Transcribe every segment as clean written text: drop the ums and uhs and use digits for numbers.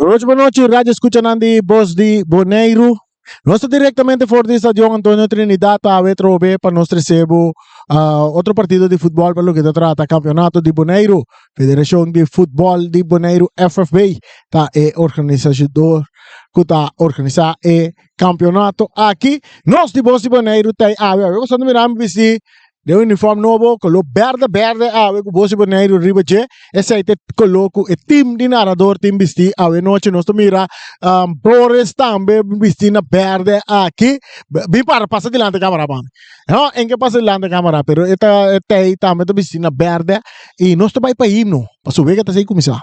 Buenochi buenochi radio escuchanan di Bos di Boneiru. Nos ta directamente for di Stadion Antonio Trinidad awe trobe pa nos trece bo ah, otro partido di futbol pa loke ta trata campeonato di Boneiru. Federacion di Futbol di Boneiru FFB ta e organisador cu ta organisa e campeonato aki. Nos di Bos di Boneiru ta awe. Awe boso ta mira mi bisti Den uniform nobo koló berde berde awe ku Bos di Boneiru riba dje. Esei ta e koló ku e tim di narador tin bistí awe nochi. Nos ta mira Boris tambe bistí na berde aki. Bin para pasa dilanti kamara mami. No, en ke pasa dilanti kamara pero e ta e tei tambe ta bistí na berde i nos ta bai pa himno pasobra wega ta sigui kuminsá.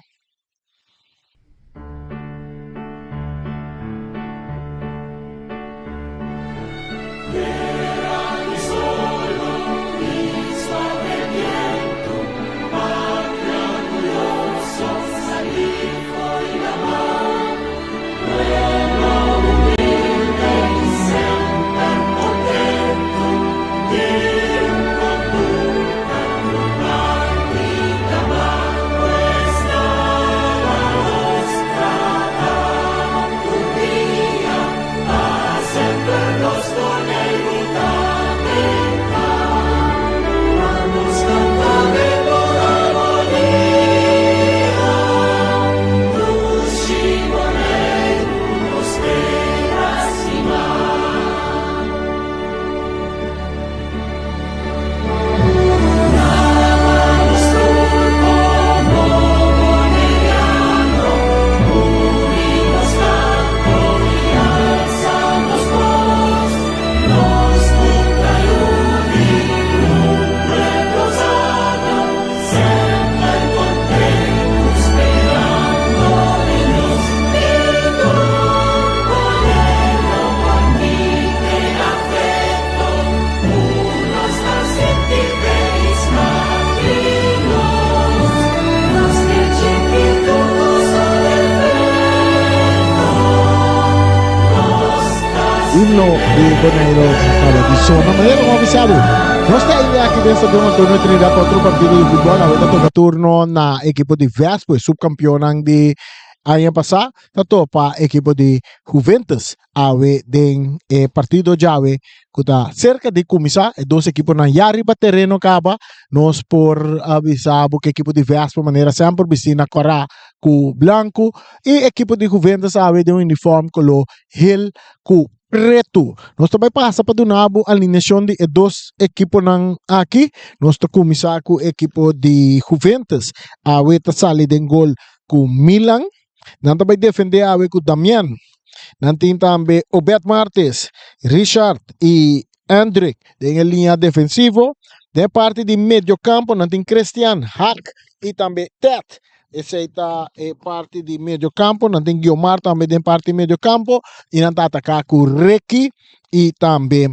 Himno di Bonaire a caba di sona. Manera como bisa bo, nos ta ainda aki den Stadion Antonio Trinidad pa otro partido di futbol. Awe ta toca turno na ekipo di Vespo, e subcampeonnan di aña pasa, ta topa ekipo di Juventus. Awe den e partido djawe ku ta serka di kuminsá, e dos ekiponan ya riba tereno kaba. Nos por a bisa bo ku ekipo di Vespa manera semper bisti na kòrá ku blanku i ekipo di Juventus awe den un uniform koló hel ku pretu. Nos ta bai pasa pa duna bo alineashon di e dos ekiponan aki. Nos ta kuminsá ku ekipo di Juventus. Awe ta sali den gol ku Milan. Nan ta bai defendé awe ku Damian. Nan tin tambe Obed Martes, Richard i Andrick den e liña defensivo. Den e parti di mediokampo nan tin Christian, Hak i tambe Ted. Esei ta e parti di mediokampo. Nan tin Guiomar tambe den parti mediokampo i nan ta ataká ku Ricky i tambe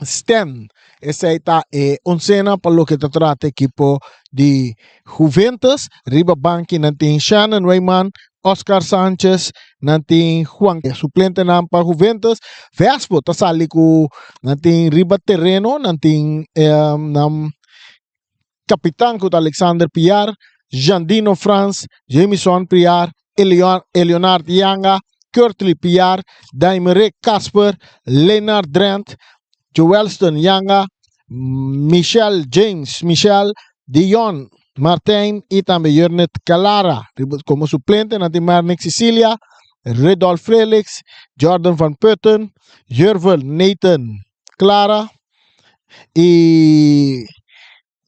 Stan. Esei ta e oncena pa loke ta trata ekipo di Juventus. Riba banki nan tin Shannon Weyman, Oscar Sanchez, nan tin Juan suplentenan pa Juventus. Vespo ta sali ku nan tin riba tereno, nan tin nan Kapitan ku ta Alexander Piar, Jandino Frans, Jamison Piar, Eleonard Yanga, Kurtley Piar, Daimerick Kasper, Lenard Drent, Joelston Yanga, Michel James Michel, Dion Martijn i tambe Jurnet Calara. Komo suplente nan tin Marnick Cecilia, Redolf Felix, Jordan van Putten, Jurvel Nathan Clara i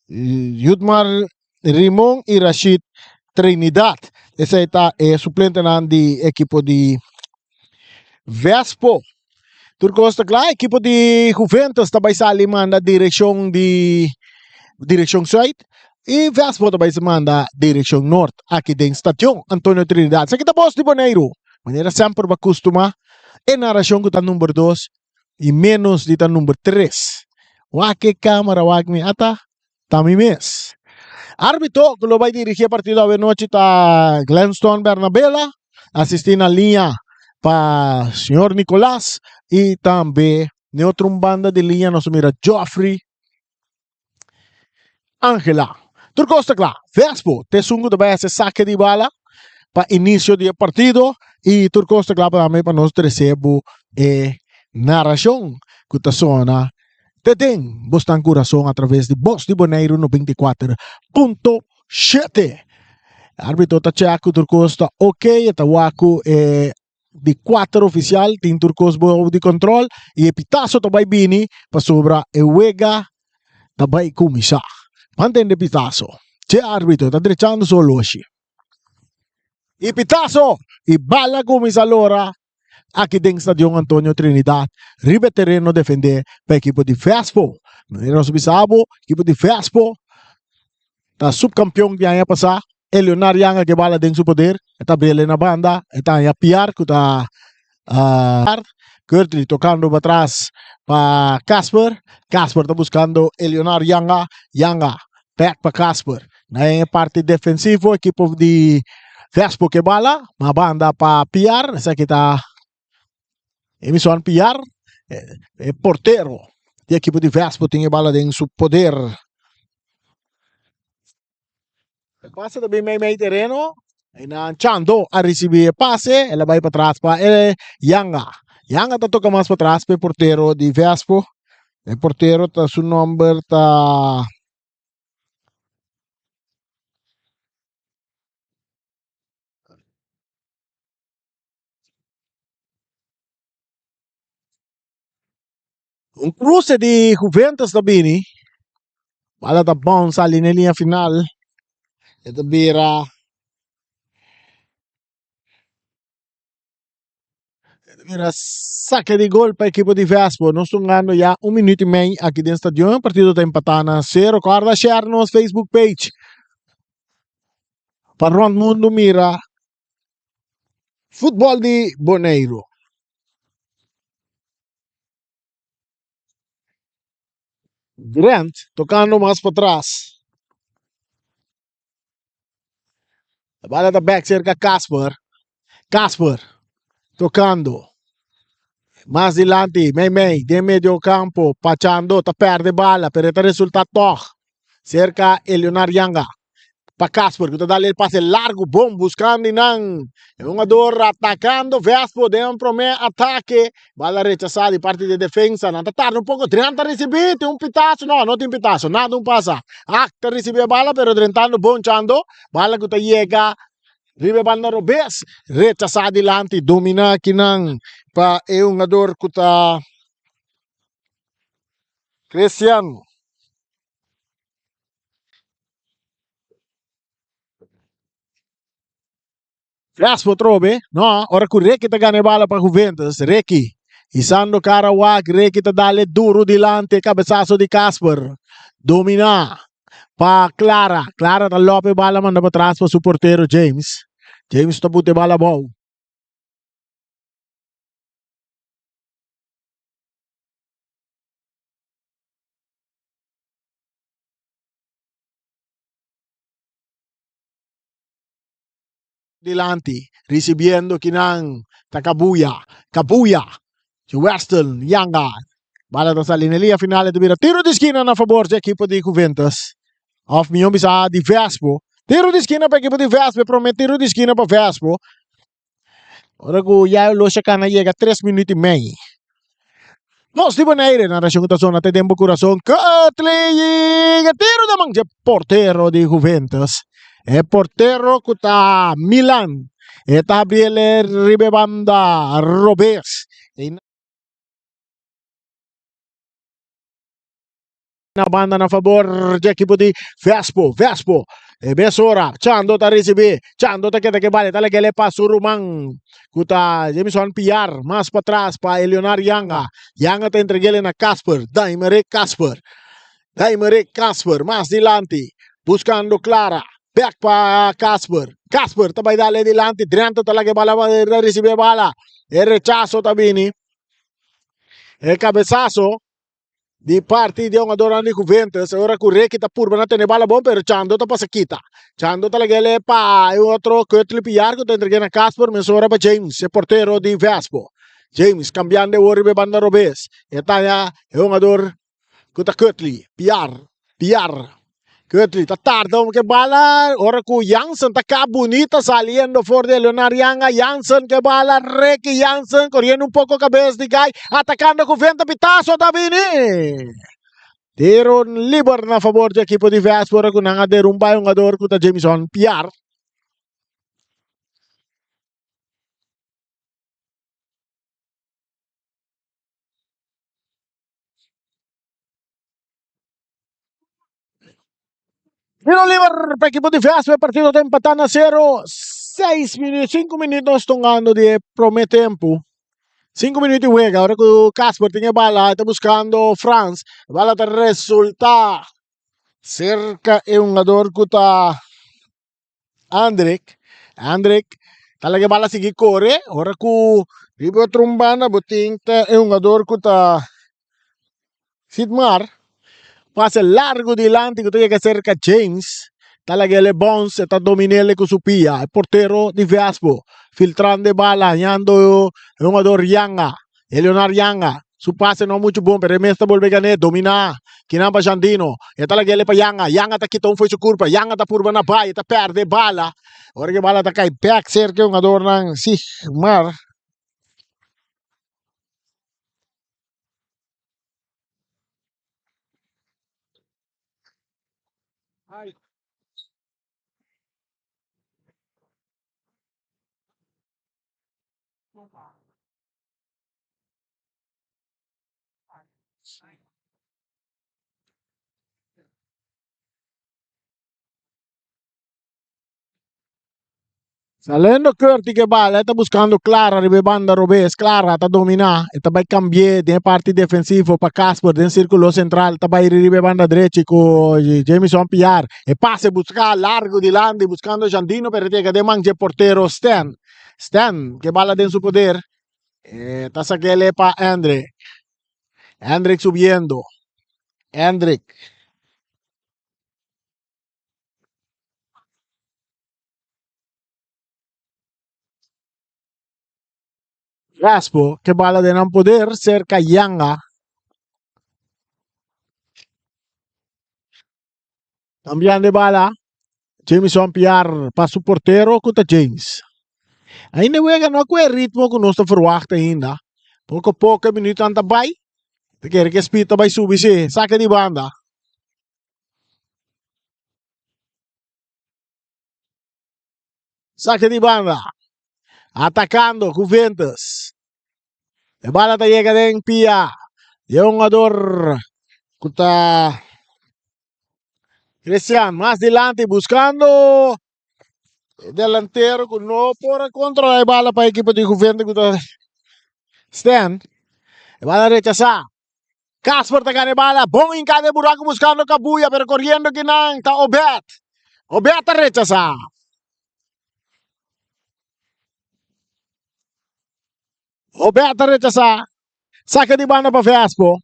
Yudmar Rimon i Rashid Trinidad. Esei ta e suplentenan di ekipo di Vespo. Tur kos ta kla, ekipo di Juventus ta bai sali manda direkshon di direkshon sùit i Vespo ta bai manda direkshon nort aki den Stadion Antonio Trinidad. Esaki ta bos di Boneiru. Manera semper bo a kustumá e narashon ku ta number dos i ménos di ta number tres. Wak e kámara wak mi ata ta mi mes. Árbitro ku lo bai dirigí e partido awenochi ta Glenston Bernabela, asistí na liña pa señor Nicolas i tambe den otro un banda di liña nos a mira Geoffrey Angela. Tur kos ta kla. Vespo ta esun ku ta bai hasi sake di bala. pa inicio di e partido y tur cos ta cla pa tambe pa nos trece bo e narracion cu ta sona te den bosnan curason a traves di Bos di Boneiru 94.7. Arbitro ta check cu tur cos ta ok, e ta wak cu e di cuater oficial tin tur cos bou di control y e pitazo ta bay bini pasobra e wega ta bay cuminsa. Mantende pitazo. Che arbitro ta drechando su oloshi. Y pitazo y bala cuminsa lora aki den Stadion Antonio Trinidad riba e tereno defende pa ekipo di Vespo. Manera nos bisa bo, ekipo di Vespo ta subcampeon di aña pasa. Eleonar Yanga ke bala den su poder, e ta bele na banda, e ta haña Piar ku ta Curtly tokando patras pa Casper, Casper ta buskando Eleonar Yanga, Yanga bek pa Casper. Na e parti defensivo ekipo di Vespo ke bala, ma banda pa Piar, esaki ta Emison Piar, e portero di ekipo di Vespo tin e bala den su poder. E pase ta bin mei mei tereno. E nan Chando a ricibi e pase. El a bai patras pa e Yanga. Yanga ta toca mas patras pa e portero di Vespo. E portero ta su nomber ta Un cruce di Juventus ta bini. Bala ta bounce sali na e linea final. E ta bira E ta bira saque di gol pa ekipo di Vespo. Nos ta hungando ya un minuut y mei aki den stadion. E partido ta empata na cero. Corda share nos Facebook page pa rond mundo mira futbol di Boneiru. Grant tocando mas patras. E bala ta back cerca Casper. Casper tocando. Mas dilanti, mei mei, den medio campo, pachando, ta perde bala, pero ta resulta toch. Cerca Eleonar Yanga. Pa Casper, ku ta dal el pase largo, bon, buscando y nan. E hungador atacando Vespo den un prome atake. Bala rechasa di parti di defensa. Nan ta tarda un poco. Drian ta ricibi, tin un pitazo. No, no tin pitazo. Nada un pasa. Ak ta ricibi e bala, pero drentando bon Chando. Bala ku ta yega riba e banda robes. Rechasa dilanti. Domina kinan pa e hungador ku ta Christian. Crespo atrobe, no, ora ku Ricky ta gana e bala pa Juventus, Ricky hisando kara wak, Ricky ta dale duro dilanti e kabesaso di Casper, domina pa Clara, Clara ta lòp e bala manda patras pa su portero James, James ta buta e bala abou. Dilanti, ricibiendo kinan ta Kabuya, Kabuya, Weston, Yanga. Bala ta sali na e liña final e ta bira tiro di skina na fabor di ekipo di Juventus. Of mihó bisa di Vespo. Tiro di skina pa ekipo di Vespo, e prome tiro di skina pa Vespo. Ora ku ya lo shakana yega tres minuut i mei. Nos di Bonaire, narashon ku ta sona te den bo kurason. Cutley tiro na man dje portero di Juventus. E portero ku ta Milan. E ta abriel riba e banda robes. Na banda na fabor dje ekipo di Vespo. Vespo e bes ora Chando ta risibi. Chando ta keda ke bale ta lag'el e pa su ruman ku ta Jamison Piar mas patras pa Eleonar Yanga. Yanga ta entreg'el na Casper. Daimerick Casper. Daimerick Casper mas dilanti buskando Clara. Bek pa Casper. Casper ta bai dale dilanti. Drenthe ta laga e bala ta risibi e bala. E rechaso ta bini. E kabesaso Di parti di e hungadornan di Juventus, e ora ku Ricky ta purba na tene bala bon, pero Chando ta pasa kita. Chando ta lag'el pa e otro Curtly Piar ku ta entreg'é na Casper, mesora pa James, e portero di Vespo. James kambiando e wor riba e banda robes. E ta haña e hungador ku ta Curtly Piar. Piar. Curtly ta tarda om ke bala ora ku Jansen ta ka bunita saliendo for di Leonard Yanga. Jansen ke bala Ricky Jansen koriendo un poko kabes di Guy atakando ku venta pitazo ta bini. Tiro liber na favor di ekipo di Vespo ora ku nan a derumba e hungador ku ta Jamison Piar. Tiro liber pa ekipo di Vespo e partido ta empatá na sero. Seis minuut, sinku minuut nos tongando di e prome tempu. Sinku minuut di wega ora ku Casper tin e bala e ta buskando Frans. E bala ta resulta serka e hungador ku ta Andrick. Andrick ta laga e bala sigui kore ora ku riba otro un banda bo tin ta e hungador ku ta Sidmar. Pase largu dilanti ku ta yega serka James. Ta laga el e bounce e ta domin'el ku su pia. E portero di Vespo filtrando e bala hañando e hungador Yanga. E Leonard Yanga. Su pase no muchu bon pero e mes ta bolbe gan'é. Dominá kinan pa Jandino. E ta lag'el pa Yanga. Yanga ta kita un fo'i su kurpa. Yanga ta purba na bai. E ta pèrdè e bala. Ora ku e bala ta kai bèk serka e hungadornan Sigmar. Saliendo Curti ke bala e ta buscando Clara riba e banda robes. Clara ta domina, e ta bai cambi'é den e parti defensivo pa Casper den circulo central. Ta bai riba e banda drechi cu Jamison Piar. E pase busca largo dilanti buscando Jandino pero e ta yega den man dje portero Stan. Stan ke bala den su poder. E ta sak'el pa Hendrik. Hendrik subiendo. Hendrik. Raspo ke bala den nan poder serka Yanga. Cambiando e bala. Jamison Piar pa su portero ku ta James. Ainda wega no ku e ritmo ku nos ta verwacht ainda. Poko poko e minuutnan ta bai. Ta kere ke speed ta bai subi si. Saka di banda. Saka di banda. Atacando Juventus. E bala ta yega den pia di e hungador ku ta Christian mas dilanti buscando e delantero ku no por a controla e bala pa ekipo di Juventus ku ta Stan. E bala rechasa. Casper ta gana e bala. Bon hinka den buraco buscando Kabuya pero coriendo kinan ta Obed. Obed ta rechasa. Obed ta rechasa. Saca di banda pa Vespo.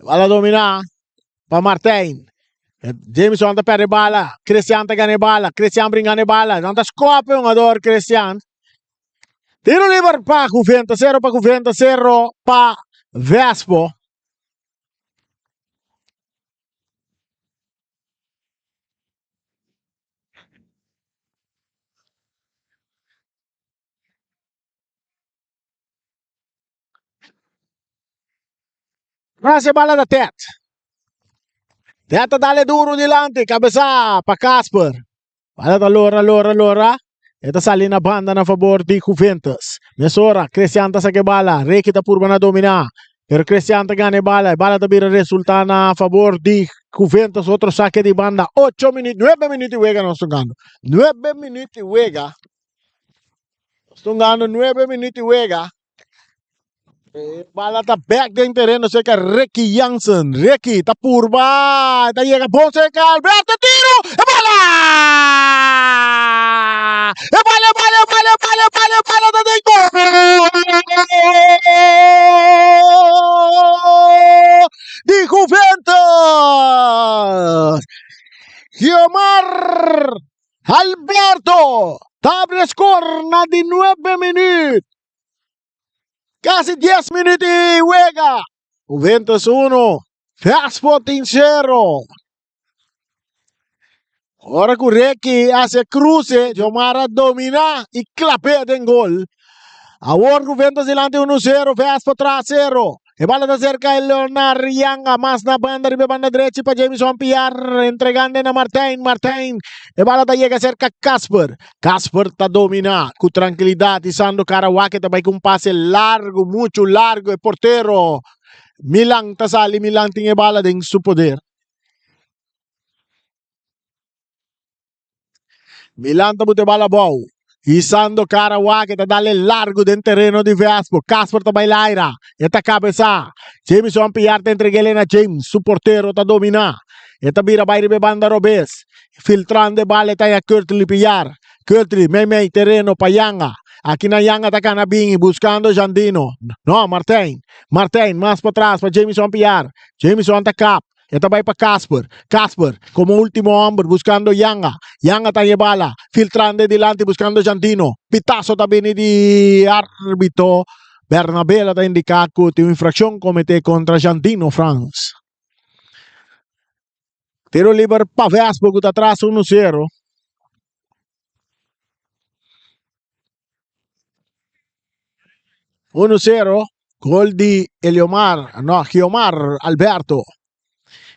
Bala domina pa Martijn. Jameson ta perde bala. Christian ta gana e bala. Christian bringa e bala. Nan ta skope un jugador Christian. Tiro liber pa Juventus. Cero pa Juventus. Cero pa Vespo. Gracias bala da Tet. Tet ta dale duro dilanti, cabeza pa Casper. Bala ta lora, lora, lora. E ta sali na banda na favor di Juventus. Mesora, Cristian ta saca e bala. Ricky ta purba na domina. Pero Cristian ta gana e bala. E bala ta bira resulta na favor di Juventus. Otro saque di banda. 8 minuut, 9 minuut di wega nos tongando. 9 minuut di wega. Nos tongando 9 minuut di wega. E bala ta back den tereno cerca Ricky Jansen. Ricky ta purba, ta yega bon cerca Alberto tiro. E bala! E bala, e bala, e bala, e bala, e bala, e bala ta den gol! Di Juventus! Giomar Alberto ta abre score na di 9 minuut. Casi 10 minuut di wega. Juventus 1, Vespo tin 0. Ora ku Ricky hace cruce, Jomar a domina y clapé den gol. Awor Juventus dilanti 1-0, Vespo tras 0. E bala ta cerca Leonard Yanga, mas na banda riba banda derechi pa Jamison Piar, entregando na Martijn, Martijn. E bala ta yega cerca Casper. Casper ta domina cu tranquilidad, isando Karawake ta bai cu un pase largo, mucho largo, e portero Milan ta sali, Milan tin e bala den su poder. Milan ta bute bala abou. Hisando cara wak, e ta dale largo den tereno di Vespo. Casper ta bai laira. E ta cabeza. Jamison Piar ta entregele na James. Su portero ta domina. E ta bira bai riba e banda robes. Filtrando e bala e ta ya Kurtley Piar. Kurtley mei mei tereno pa Yanga. Aki na Yanga ta cana bini buscando Jandino. No, Martijn. Martijn mas patras pa Jamison Piar. Jamison ta kap. E ta bai pa Casper. Casper, komo ultimo homber, buskando Yanga. Yanga ta yebala, filtrando e dilanti buskando Jandino. Pitaso ta bini di arbitro. Bernabela ta indiká ku tin un infrakshon kometé kontra Jandino Frans. Tiro liber pa Vespo ku ta tras 1-0. 1-0, gol di Eliomar, no, Giomar Alberto.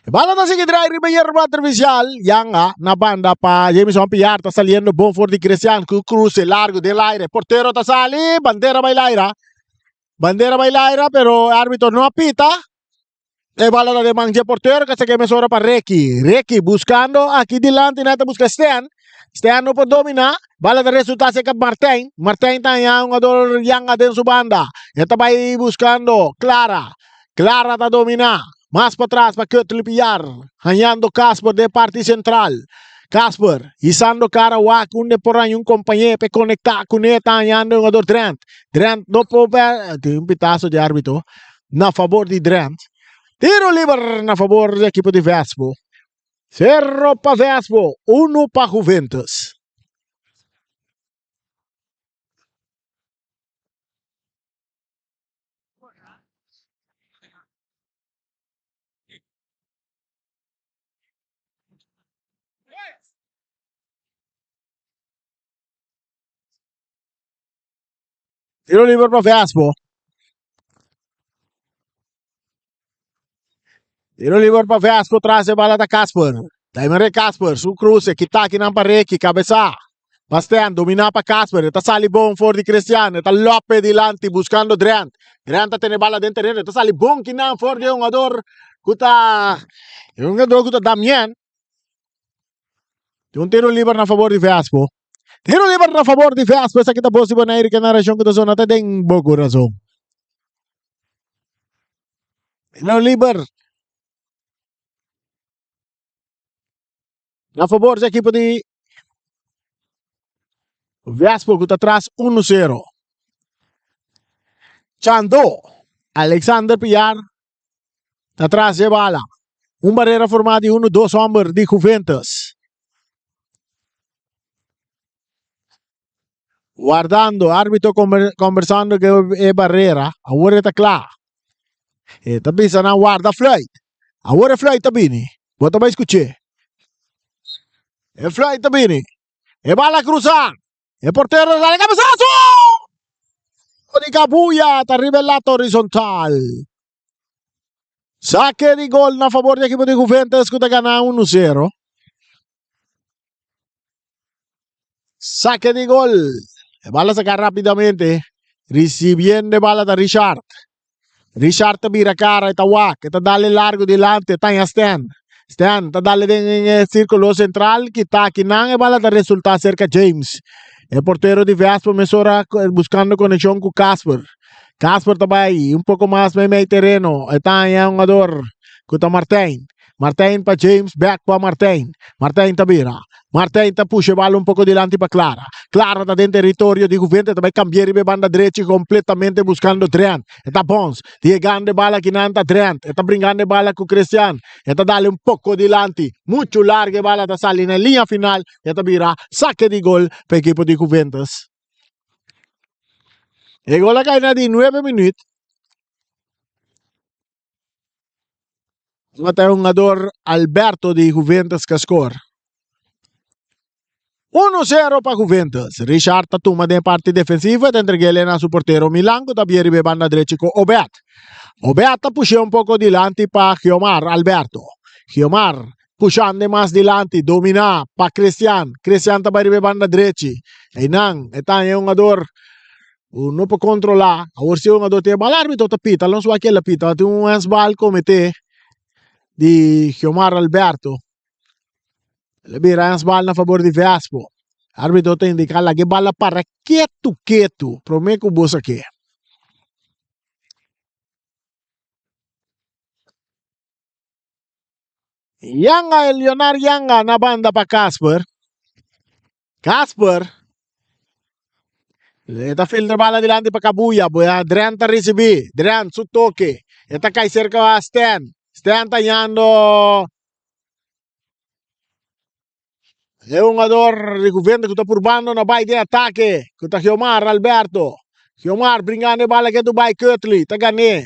E bala ta sigui draai riba yerba artificial. Yanga na banda pa Jamison Piar ta saliendo bon for di Christian ku cruce largo den aire. Portero ta sali, bandera bai laira. Bandera bai laira, pero arbitro no a pita. E bala ta den man dje portero ke seke mesora pa Ricky. Ricky buscando aki dilanti nan ta busca Stan. Stan no por domina. Bala ta resulta seka Martijn. Martijn ta haña un jugador Yanga den su banda. E ta bai buscando Clara. Clara ta domina. Mas patras pa Kurtley Piar. Hañando Casper den parti central. Casper hisando cara wak unda e por haña un compañe pa e conecta cune ta hañando e jugador Drent. Drent no por tin un pitazo di arbitro. na favor di Drent. Tiro liber na favor di ekipo di Vespo. Zero pa Vespo, uno pa Juventus. Tiro liber pa Vespo. Tiro liber pa Vespo tras e bala ta Casper. Daimer Casper, su cruce, kita kinan pa Ricky, cabeza. Bastian, domina pa Casper, ta sali bon for di Cristian, ta lope dilanti buscando Drent. Drent ta tene bala den terreno, ta sali bon kinan for di un jugador ku ta un jugador ku ta Damien. Un tiro liber na favor di Vespo. Tiro liber na favor di Vespo. Esaki ta bos di Bonaire ke na region ku ta zona ta den bo corazon. Tiro liber na favor di ekipo di Vespo ku ta tras 1-0. Chando Alexander Piar Ta tras dje bala. Un barera formá di unu dos hòmber di Juventus. Wardando, árbitro kombersando ku e barera. Awor e ta kla. E ta bisa nan warda fluit. Awor e fluit ta bini. Bo ta bai skuch'é. E fluit ta bini. E bala krusá. E portero sale cabezazo! Di Cabuya ta riba e lata horizontal. Saque di gol na favor di equipo di Juventus ku ta gana 1-0. Saque di gol. E bala saca rapidamente. Recibiendo e bala ta Richard. Richard ta bira cara e ta wak, e ta dale largo dilanti, e ta haña Stan. Stan ta dale den e circulo central, kita akinan e bala ta resulta cerca James. E portero di Vespo mesora buscando conexion cu Casper. Casper ta bai un poco mas meimei tereno, e ta haña un jugador cu ta Martijn. Martijn pa James, back pa Martijn. Martijn ta bira. Martijn ta pusha e bala un poko dilanti pa Clara. Clara ta den teritorio di Juventus, ta bai kambia riba e banda drechi kompletamente buskando Drent. E ta bons. Yegando e bala kinan ta Drent. E ta bringando e bala ku Christian. E ta dale un poko dilanti. Muchu largu e bala ta sali na e liña final. E ta bira sake di gol pa ekipo di Juventus. E gol a kai na di nuebe minuut. Tabata e hungador Alberto di Juventus ku a skor. Uno sero pa Juventus. Richard ta tuma den parti defensivo e ta entreg'é na su portero Milan ku ta bia riba e banda drechi ku Obed. Obed ta push'é un poko dilanti pa Giomar Alberto. Giomar pushando mas dilanti dominá pa Cristian. Cristian ta bai riba e banda drechi. Einan e ta haña e hungador ku no por kontrolá. Awor si e hungador tin e bal árbitro ta pita. Alonso wak el a pita. Tin un hensbal kometé di Giomar Alberto. El a bira hensbal na fabor di Vespo. Árbitro ta indiká laga e bal a para ketu ketu promé ku bo sak'é. Yanga e Leonard Yanga na banda pa Casper. Casper. E ta filtra bala dilanti pa Kabuya. Boya Drent ta ricibi. Drent su toque. E ta cai cerca a Stan. Stan ta yando. E hungador di Juventus ku ta purbando na bai den atake. Ku ta Giomar Alberto. Giomar bringando e bala ke Dubai Kutli ta gané.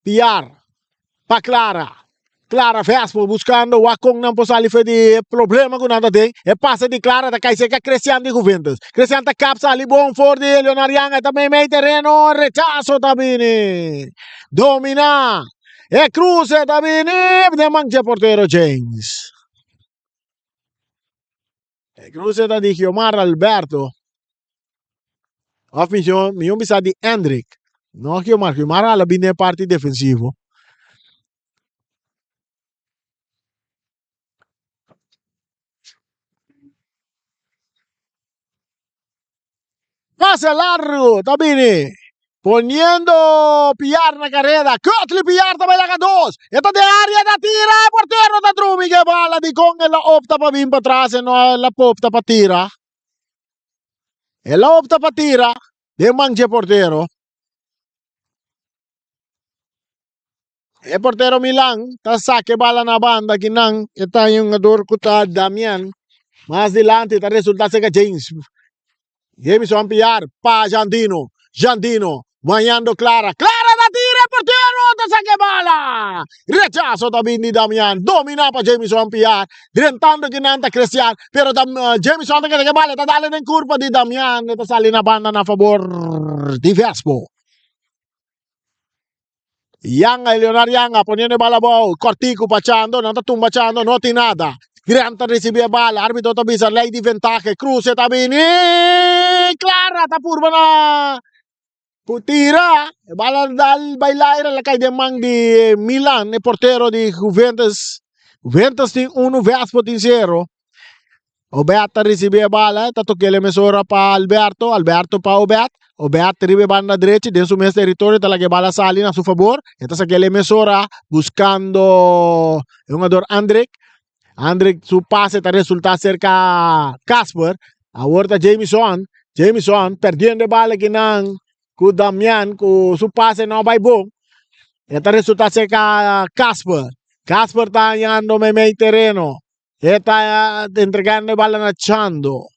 Piar pa Clara. Clara Vespo buscando wak kon nan por sali for di e problema ku nan ta den. E pase di Clara ta kai serka Cristian di Juventus. Cristian ta kap sali bon for di Leonard Yanga. E ta meimei tereno. Rechaso ta bini. Domina. E cruce ta bini den man dje portero James. E cruce ta di Giomar Alberto. Of mijo, mijo bisa di Hendrik. No Giomar, Giomar ala bini den parti defensivo. Pase largo ta bini poniendo Piar na careda. Kutli Piar ta bai laga dos. E ta den area ta tira. E portero ta drumi ke bala. Dikon el a opta pa bin patras e no el a opta pa tira. El a opta pa tira den man dje portero. E portero Milan ta saka e bala na banda kinan e ta un hungador ku ta Damian. Mas dilanti ta resulta serka James. Jamison Piar pa Jandino. Jandino bañando Clara. Clara ta tira e portero ta saka e bala. Rechaso ta bin di Damian. Domina pa Jamison Piar. Drentando kinan ta Cristian. Pero ta Jamison ta keda ku e bala. E ta dale den kurpa di Damian. E ta sali na banda na fabor di Vespo. Yanga, Leonard Yanga poniendo e bala abou, Cortico pa Chando, nan ta tumba Chando, no tin nada. Grant ta ricibi e bala, arbitro ta bisa ley di ventahe, Cruce ta bini, Clara ta purba na tira, e bala dal bay laira, la cay den man di Milan, e portero di Juventus. Juventus tin uno, Vespo tin cero. Obed ta ricibi e bala, ta tok'el mesora pa Alberto, Alberto pa Obed, Obed riba e banda drechi den su mes territorio ta laga e bala sali na su fabor, e ta sak'el mesora buscando e hungador Andrick, Andrick su pase ta resulta cerca Casper, awor ta Jamison, Jamison perdiendo e bala kinan cu Damian cu su pase no bay bon, e ta resulta cerca Casper, Casper ta hañando meimei tereno. E ta entregando e bala na Chando.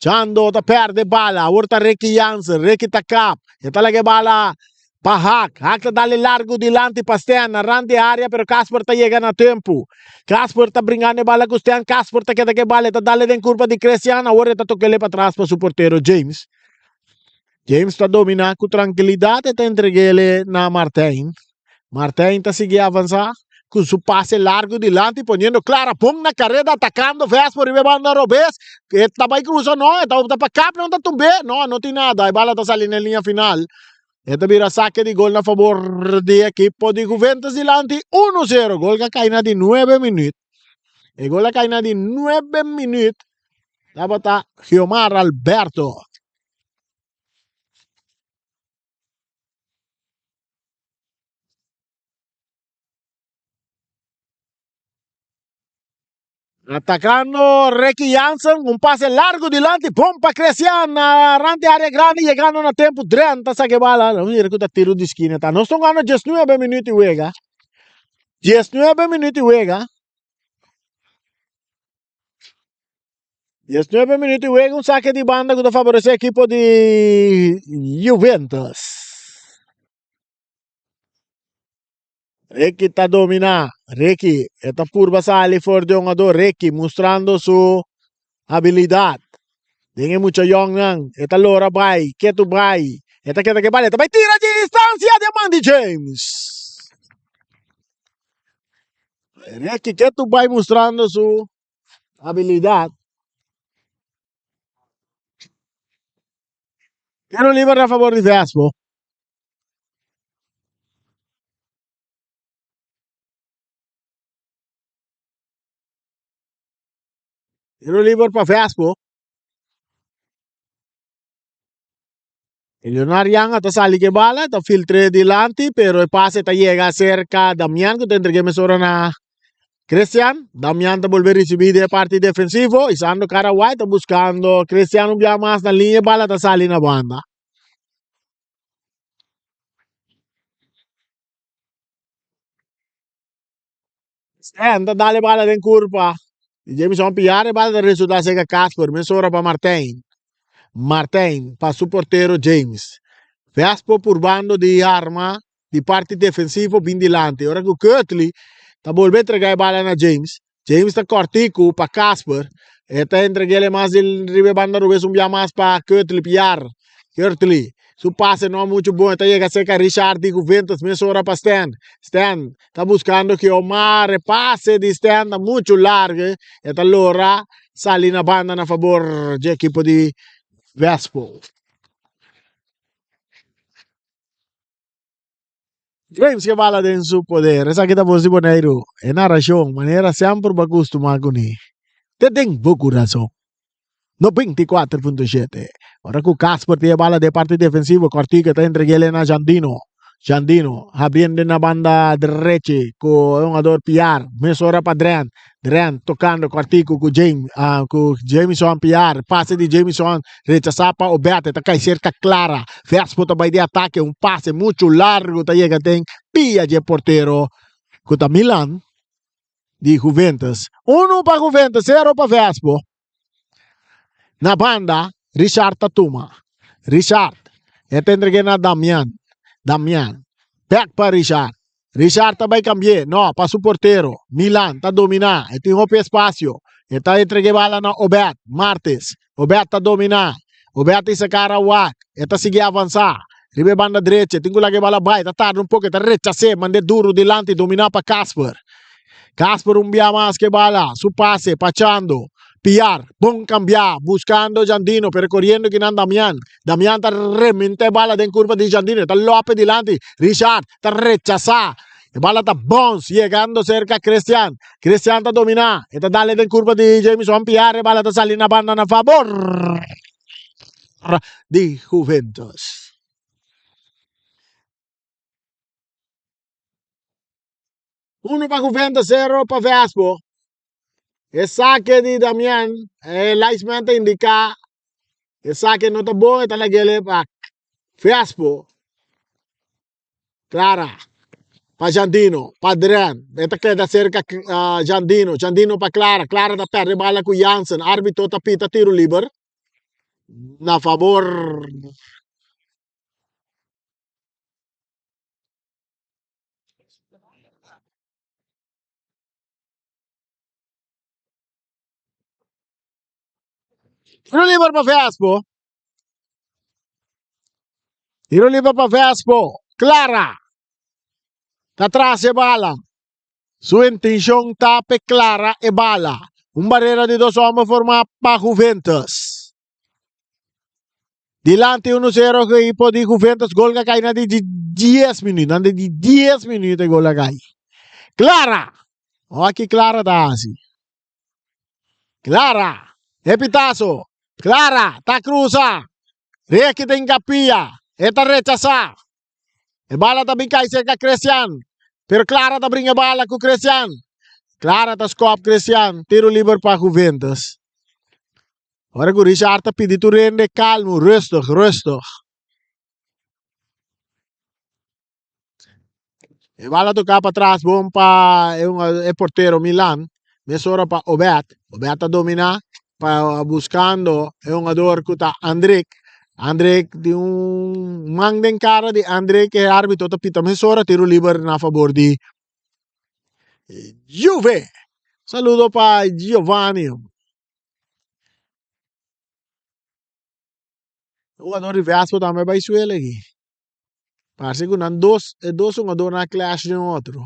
Chando ta perde e bala. Awor ta Ricky Jansen. Ricky ta kap. E ta laga e bala pa Hak. Hak ta dale largu dilanti pa Stan. Na rand di area pero Casper ta yega na tempu. Casper ta bringando e bala ku Stan. Casper ta keda ku e bala. E ta dale den kurpa di Christian. Awor e ta tok'ele patras pa su portero James. James ta domina ku trankilidat. E ta entreg'ele na Martijn. Martijn ta sigui avansa cu su pase largo dilanti poniendo Clara Pong na careda atacando Vespo riba e banda robes. E ta bay cruza no, e ta opta pa kap nan ta tumbe. No, no tin nada. E bala ta sali na e linea final. E ta bira saque di gol na favor di ekipo di Juventus dilanti 1-0. Gol ka cay na di nuebe minuut. E gol a cay na di nuebe minuut. Tabata Giomar Alberto. Atacando Ricky Jansen, un pase largo dilanti, bon pa Christian, rante área grande, llegando na tempo, Drent ta saque bala, nos mira ku ta tiro di esquina ta. Nos ta jugando 19 minuut di wega. 19 minuut di wega. 19 minuut di wega, un saque di banda ku ta favorece ekipo di Juventus. Ricky ta domina. Ricky e ta purba sali for di hungador. Ricky mustrando su habilidad. Den e mucha yongnan e ta lora bai, ketu bai. E ta keda ke bal, e ta bai tira di distancia di e man di James. Ricky ketu bai mustrando su habilidad. Tiro liber na favor di Vespo. Tiro liber pa Vespo. Leonard Yanga ta sali ke bala, ta filtre dilanti, pero e pase ta yega cerca Damian ku ta entrega mesora na Christian. Damian ta bolbe ricibi den e parti defensivo, isando cara White ta buscando Christian un bia mas na linea, e bala ta sali na banda. Stan ta dal e bala den curpa di Jamison Piar, e bala ta resulta cerca Casper, mesora pa Martijn. Martijn pa su portero James. Vespo purbando di arma di parti defensivo bin dilanti. Ora ku Kurtley ta bolbe entrega e bala na James. James ta kòrtiku pa Casper. E ta entreg'el e mas di riba e banda rubes un bia mas pa Kurtley Piar. Kurtley su pase no muchu bon. E ta yega serka Richard di Juventus mesora pa Stan. Stan ta buskando Kiomar. E pase di Stan ta muchu largu. E ta lora sali na banda na fabor dje ekipo di Vespo. James ke bala den su poder. Esaki ta bos di Boneiru. E narashon, manera semper bo a kustumá kuné. Te den bo kurason. 94.7. Ora ku Casper tin e bala den parti defensivo, Kòrtico ta entreg'é na Jandino. Jandino habriendo na banda drechi ku e hungador Piar. Mesora pa Drent. Drent tokando Kòrtico ku James, ah, ku Jamison Piar. Pase di Jamison rechasá pa Obed. E ta kai serka Clara. Vespo ta bai di atake. Un pase muchu largu ta yega den pia dje portero ku ta Milan di Juventus. Unu pa Juventus, sero pa Vespo. Na banda, Richard ta tuma. Richard, e ta entreg'é na Damian. Damian, bèk pa Richard. Richard ta bai kambi'é, no, pa su portero. Milan ta dominá, e tin hopi espasio. E ta entreg'é bala na Obed Martes. Obed ta dominá. Obed ta hisa kara wak. E ta sigui avansá. Riba e banda drechi, e tin ku laga e bala bai. Ta tarda un poko, e ta rechas'é, mand'é duru dilanti, dominá pa Casper. Casper un bia mas ke bala, su pase pa Chando. Piar, bon cambiá, buscando Jandino, pero coriendo kinan Damian. Damian ta reminta e bala den curva di Jandino, e ta lope dilanti. Richard ta rechasá. E bala ta bons, yegando cerca Christian. Christian ta dominá, e ta dale den curva di Jamison Piar, e bala ta sali na banda na fabor di Juventus. Uno pa Juventus, zero pa Vespo. E sake di Damian, e linesman ta indica e sake no ta bon, e ta lag'ele pa Vespo. Clara pa Jandino, pa Dren, e ta keda cerca Jandino, Jandino pa Clara, Clara ta perde bala cu Jansen, arbitro ta pita tiro liber na fabor. Tiro liber pa Vespo. Tiro liber pa Vespo. Clara. Ta tras e bala. Su intencion ta pe Clara e bala. Un barrera di dos homber forma pa Juventus. Dilanti 1-0 ku ekipo di Juventus gol ka kai na di 10 minuut. Na di 10 minuut e gol a kai. Clara! Aki Clara ta hasi. Clara! E pitazo. Clara ta cruza. Ricky ta hincapia. E ta rechasa. E bala ta bin kai cerca Christian. Pero Clara ta bringa bala ku Christian. Clara ta skop Christian. Tiro liber pa Juventus. Ora ku Richard ta pidi tur hende kalmu, rustig, rustig. E bala toká pa tras bon pa e, e portero Milan. Mesora pa Obed. Obed ta dominá pa buscando e hungador ku ta Andrik. Andrik di un man den kara di Andrik e árbitro ta pita mesora tiro liber na fabor di. Juve. Saludo pa Giovanni. Jugador di Vespo tambe bai suela aki. Parse ku nan dos e dos hungadornan a clash den otro.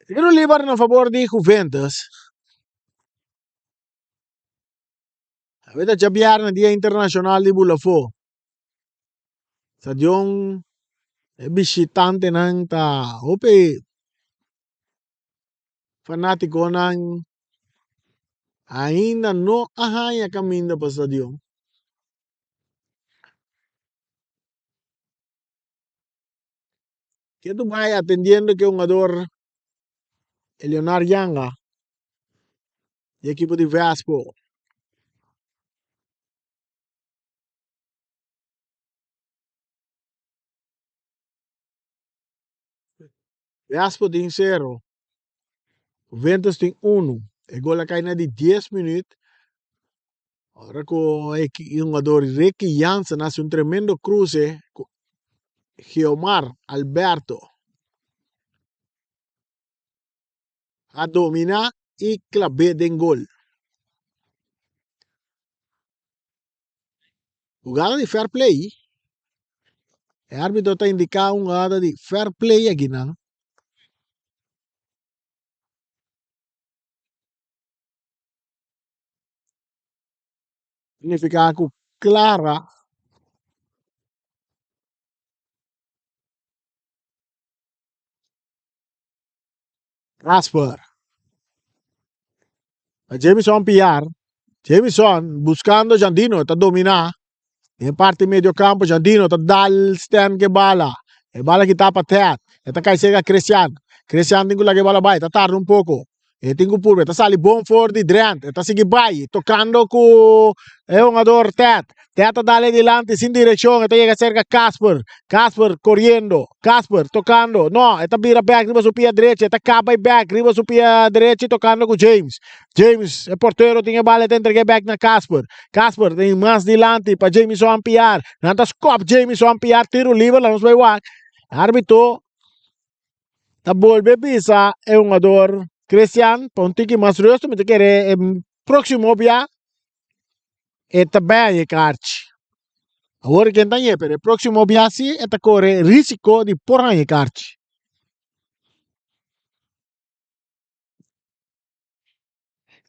Tiro liber na fabor di Juventus. Awe ta djabièrnè dia internashonal di Bulafó. Stadion e bishitantenan ta hopi fanátikonan ainda no a haña kaminda pa stadion. Ke tu bai atendiendo ke hungador Leonard Yanga di ekipo di Vespo. Vespo tin sero, Juventus tin uno. E gol a kai na di dies minuut. Ora ku e hungador Ricky Jansen hasi un tremendo kruse ku Geomar Alberto a dominá i klab'é den gol. Hugada di fair play. E árbitro ta indiká un hugada di fair play akinan. Signifiká ku Clara Casper pa Jamison Piar. Jamison buskando Jandino ta dominá den parti medio kampo. Jandino ta dal Stan ke bala. E bala kita pa Ted. E ta kai serka Christian. Christian tin ku laga e bala bai. Ta tarda un poko. E tin ku purba. E ta sali bon for di Drent. E ta sigui bai tokando ku e hungador Ted. Ted ta dal e dilanti sin direkshon. E ta yega serka Casper. Casper koriendo. Casper tokando. No, e ta bira bek riba su pia drechi. E ta kaba e bek riba su pia drechi tokando ku James. James, e portero tin e bala e ta entreg'é bek na Casper. Casper tin mas dilanti pa Jamison Piar. Nan ta skòp Jamison Piar tiro liber la nos bai wak. Arbitro ta bolbe bisa e hungador Christian pa un tiki mas rustu mi ta kere e próksimo bia e ta bai haña e karchi. Awor ken ta hañ'é pero e próksimo bia si e ta kore risiko di por haña e karchi.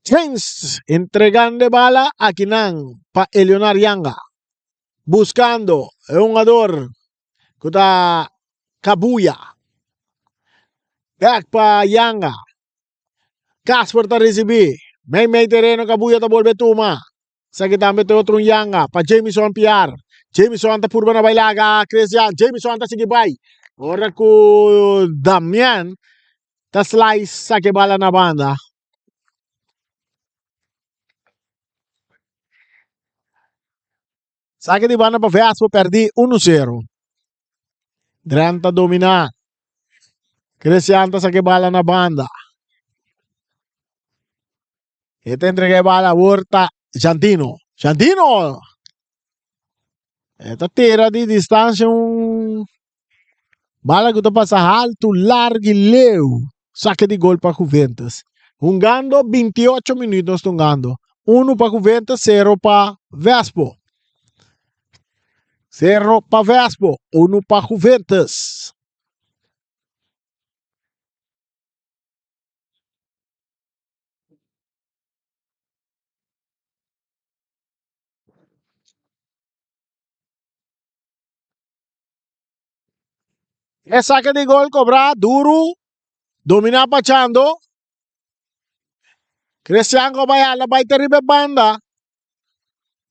James entregando e bala akinan pa Eleonar Yanga. Buscando e hungador cu ta Kabuya. Back pa Yanga. Casper ta ricibi. Mei mei tereno Kabuya ta bolbe tuma. Esaki tambe ta otro un yanga pa Jamison Piar. Jamison ta purba na bai laga Christian. Jamison ta sigui bai. Ora ku Damian ta slice sake bala na banda. Sake di banda pa Vespo perdi 1-0. Drent ta domina. Christian ta sake bala na banda. E ta entrega e bala awor ta Jandino. Jandino! E ta tira di distancia un bala ku ta pasa haltu, largu i leu. Sake di gol pa Juventus. Hungando 28 minuut nos ta hungando. Uno pa Juventus, sero pa Vespo. Sero pa Vespo, uno pa Juventus. E saque di gol cobrá duru, dominá pa Chando. Cristian ko bai hala bai te riba e banda.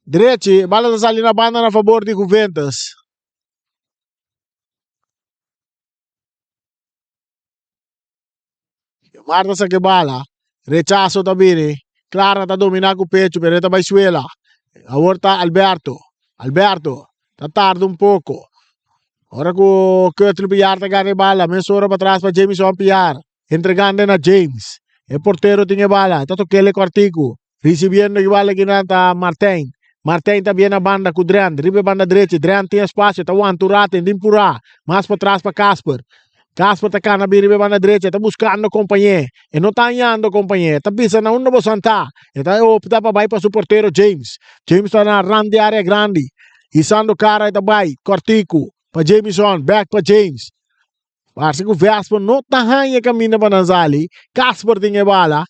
Drechi, bala ta sali na banda na fabor di Juventus. Mar ta saki bala. Rechaso ta bini. Clara ta domina ku pecho pero e ta bai suela. Awor ta Alberto. Alberto ta tarda un poko. Ora ku Curtley Piar ta gana e bala mesora patras pa Jamison Piar. Entregando na James. E portero tin e bala. E ta tok'el e kòrtiku. Ricibiendo e bala kinan ta Martijn. Martijn ta bien na banda cu Drent. Riba e banda drechi. Drent tin espacio. Ta wanta un rato. E tin pura. Mas patras pa Casper. Casper ta cana bin riba e banda drechi. E ta buscando compañe. E no ta hañando compañe. E ta bisa na unda boso ta. E ta opta pa bay pa su portero James. James ta na rand di area grandi. Hisando cara e ta bay. Cortico pa Jamison. Back pa James. Parse ku Vespa no ta haña kaminda pa nan sali. Casper tin e bala.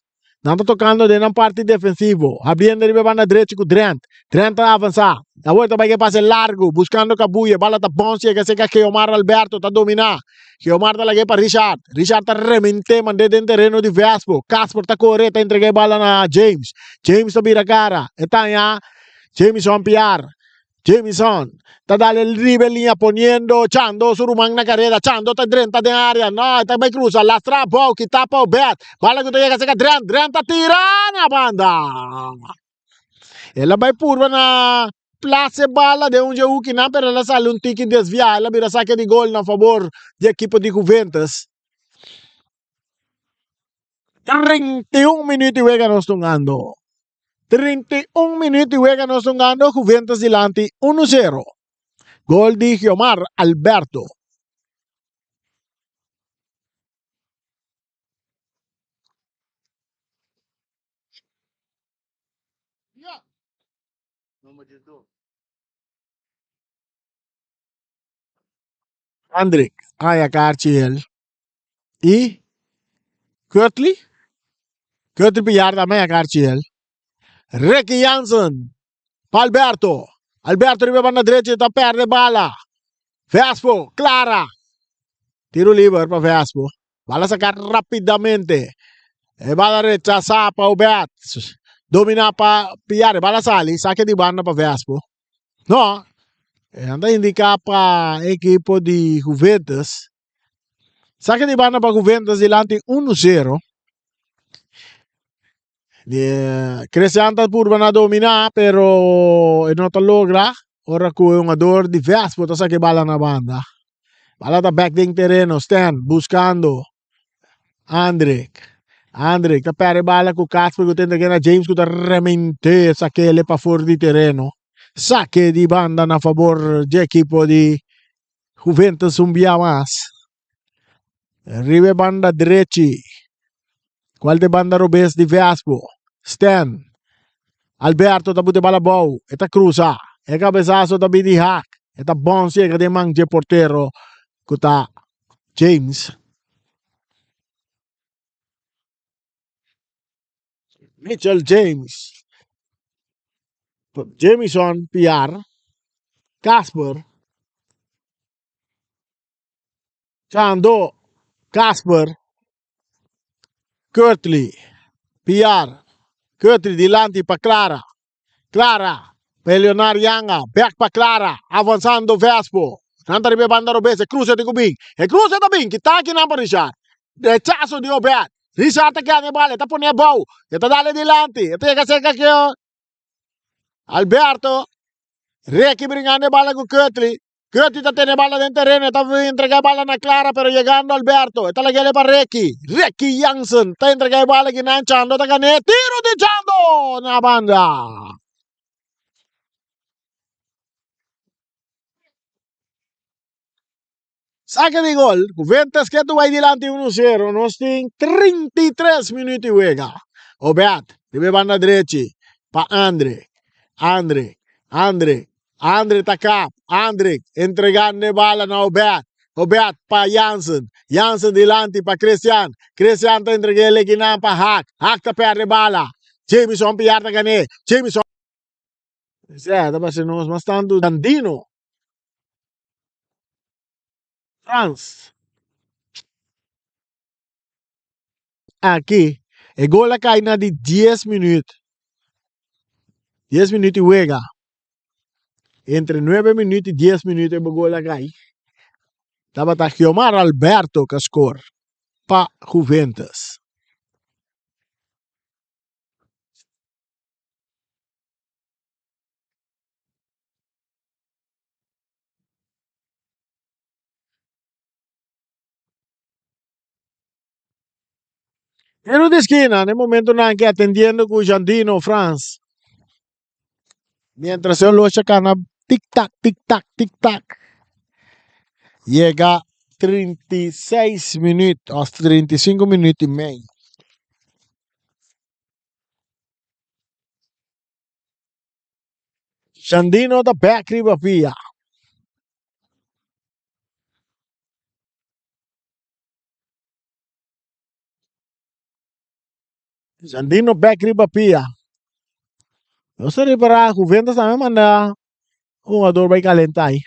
Nan ta tokando den nan parti defensivo. Habriendo riba e banda drechi ku Drent. Drent ta avansá. Awor ta bai ku e pase largu, buskando Kabuye. Bala ta bons yega serka Geomar Alberto ta dominá. Geomar ta lag'é pa Richard. Richard ta rement'é mand'é den tereno di Vespo. Casper ta kore, ta entregá e bala na James. James ta bira kara. E ta haña Jamison Piar. Jamison ta dal el riba e liña poniendo Chando su ruman na kareda. Chando ta drenta den área. No, e ta bai krusa. Lastra abou, kita pa Obed. Bala ku ta yega serka Drent. Drent ta tira na banda. El a bai purba na plasa e bala den un dje hukinan, pero el a sali un tiki desviá. El a bira sake di gol na fabor di ekipo di Juventus. 31 minuut di wega nos tungando. 31 minuut di wega nos tungando. Juventus dilanti 1-0. Gol di Giomar Alberto. Andrick haya kaarchi el y Kurtley. Kurtley Pilar tambe haya kaarchi el. Ricky Jansen pa Alberto. Alberto riba banda drechi ta perde bala. Vespo, Clara. Tiro liber pa Vespo. Bala saca rapidamente. E bala rechasa pa Obed. Domina pa Piar. Bala sali. Saque di banda pa Vespo. No, e nan ta indiká pa ekipo di Juventus. Saka di banda pa Juventus dilanti 1-0. Cristian ta purba na dominá, pero e no ta logra. Ora ku e hungador di Vespo ta saka e bala na banda. Bala ta bek den tereno. Stan buskando Andrick. Andrick ta perde bala ku Casper ku ta entrega na James ku ta remente sakele pafor di tereno. Sake di banda na fabor dje ekipo di Juventus un bia mas. Riba e banda drechi. Kual ta e banda robes di Vespo? Stan. Alberto ta bute bala abou. E ta krusa. E kabesaso ta bin di hak. E ta bons yega den man dje portero ku ta James. Mitchell James. Jamison Piar. Casper. Chando. Casper. Kurtley. Piar. Kurtley dilanti pa Clara. Clara pa Eleonard Yanga. Bek pa Clara. Avansando Vespo. Nan ta riba e banda robes. E cruce tin cu bin. E cruce ta bin. Kita akinan pa Richard. Rechazo di Obed. Richard ta keda e bala. E ta pone abou. E ta dale dilanti. E ta yega cerca ki Alberto. Ricky bringando e bala cu Kurtley. Curtis ta tene bala den tereno, e ta entrega e bala na Clara, pero yegando Alberto, e ta lag'el pa Ricky. Ricky Jansen ta entrega e bala kinan, Chando ta gan'é, tiro di Chando na banda. Sake di gol, Juventus ke tu bai dilanti 1-0, nos tin 33 minuut di wega. Obed, riba e banda drechi, pa Andre, Andre, Andre, Andre ta kap, Andre entregando e bala na Obed, Obed pa Jansen, Jansen dilanti pa Christian, Christian ta entrega e lekinan pa Haak, Haak ta perde bala, Jamison Piar ta gané, Jamison. Esei ta parse nos mas tantu Dandino, Frans. Aki e gol a kai na di dies minuut. Dies minuut di wega. Entre nuebe minuut i dies minuut e gol a kai. Tabata Giomar Alberto ka skor pa Juventus. Tiro di skina na e momentonan aki atendiendo ku Jandino Frans. Mientras e horloge kana tik tak tik tak tik tak yega 36 minuut of 35 minuut i mei. Jandino ta bek riba pia. Jandino bek riba pia. Nos ta repará Juventus tambe manda hungador bai kalentá ai.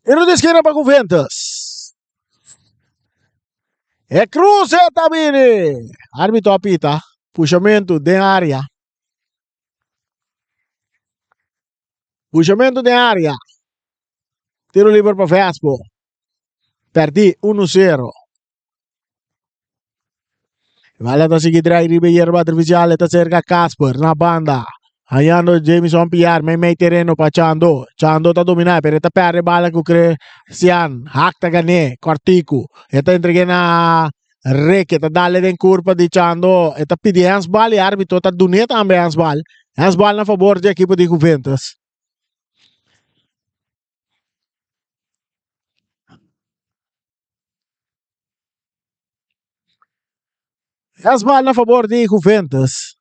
Tiro di eskina pa Juventus. E cruce ta bini. Arbitro a pita. Pushamentu den area. Pushamentu den area. Tiro liber pa Vespo. Perdí 1-0. Bala ta sigui drai riba e yerba artificial. E ta cerca Casper na banda. Hañando Jamison Piar mei mei tereno pa Chando. Chando ta domina pero e ta perde bala ku Christian. Hak ta gané. Kortiku. E ta entregué na Rick. E ta dale den kurpa di Chando. E ta pidi handsbal i arbitro ta dun'é tambe handsbal. Handsbal na fabor di ekipo di Juventus. Handsbal na fabor di Juventus.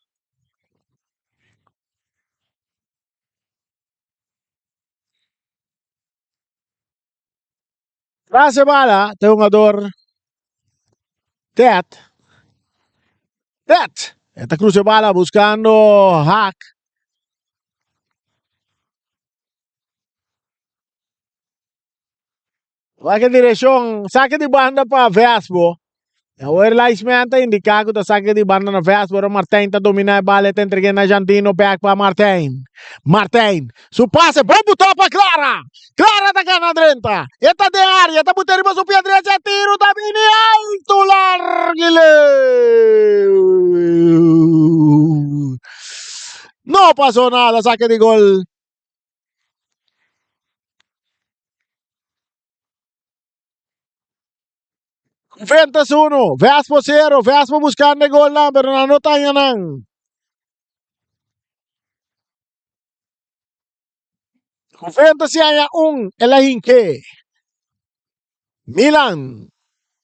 Tras e bala ta e hungador Ted. Ted! E ta cruza e bala buscando Haak. Wak e direccion, sake di banda pa Vespo. Awor linesman ta indica cu ta sake di banda na Vespo, ora Martijn ta domina e bala e ta entrega na Jandino bek pa Martijn. Martijn, su pase bon butó pa Clara! Clara ta gana drenta, e ta den area, ta buta riba su pia drecha, e tiro ta bini alto largo y leu. No pasó nada, sake di gol. Juventus 1, Vespo 0. Vespo buscando e golnan, pero nan no ta haña nan. Juventus si haña un, el a hinke. Milan.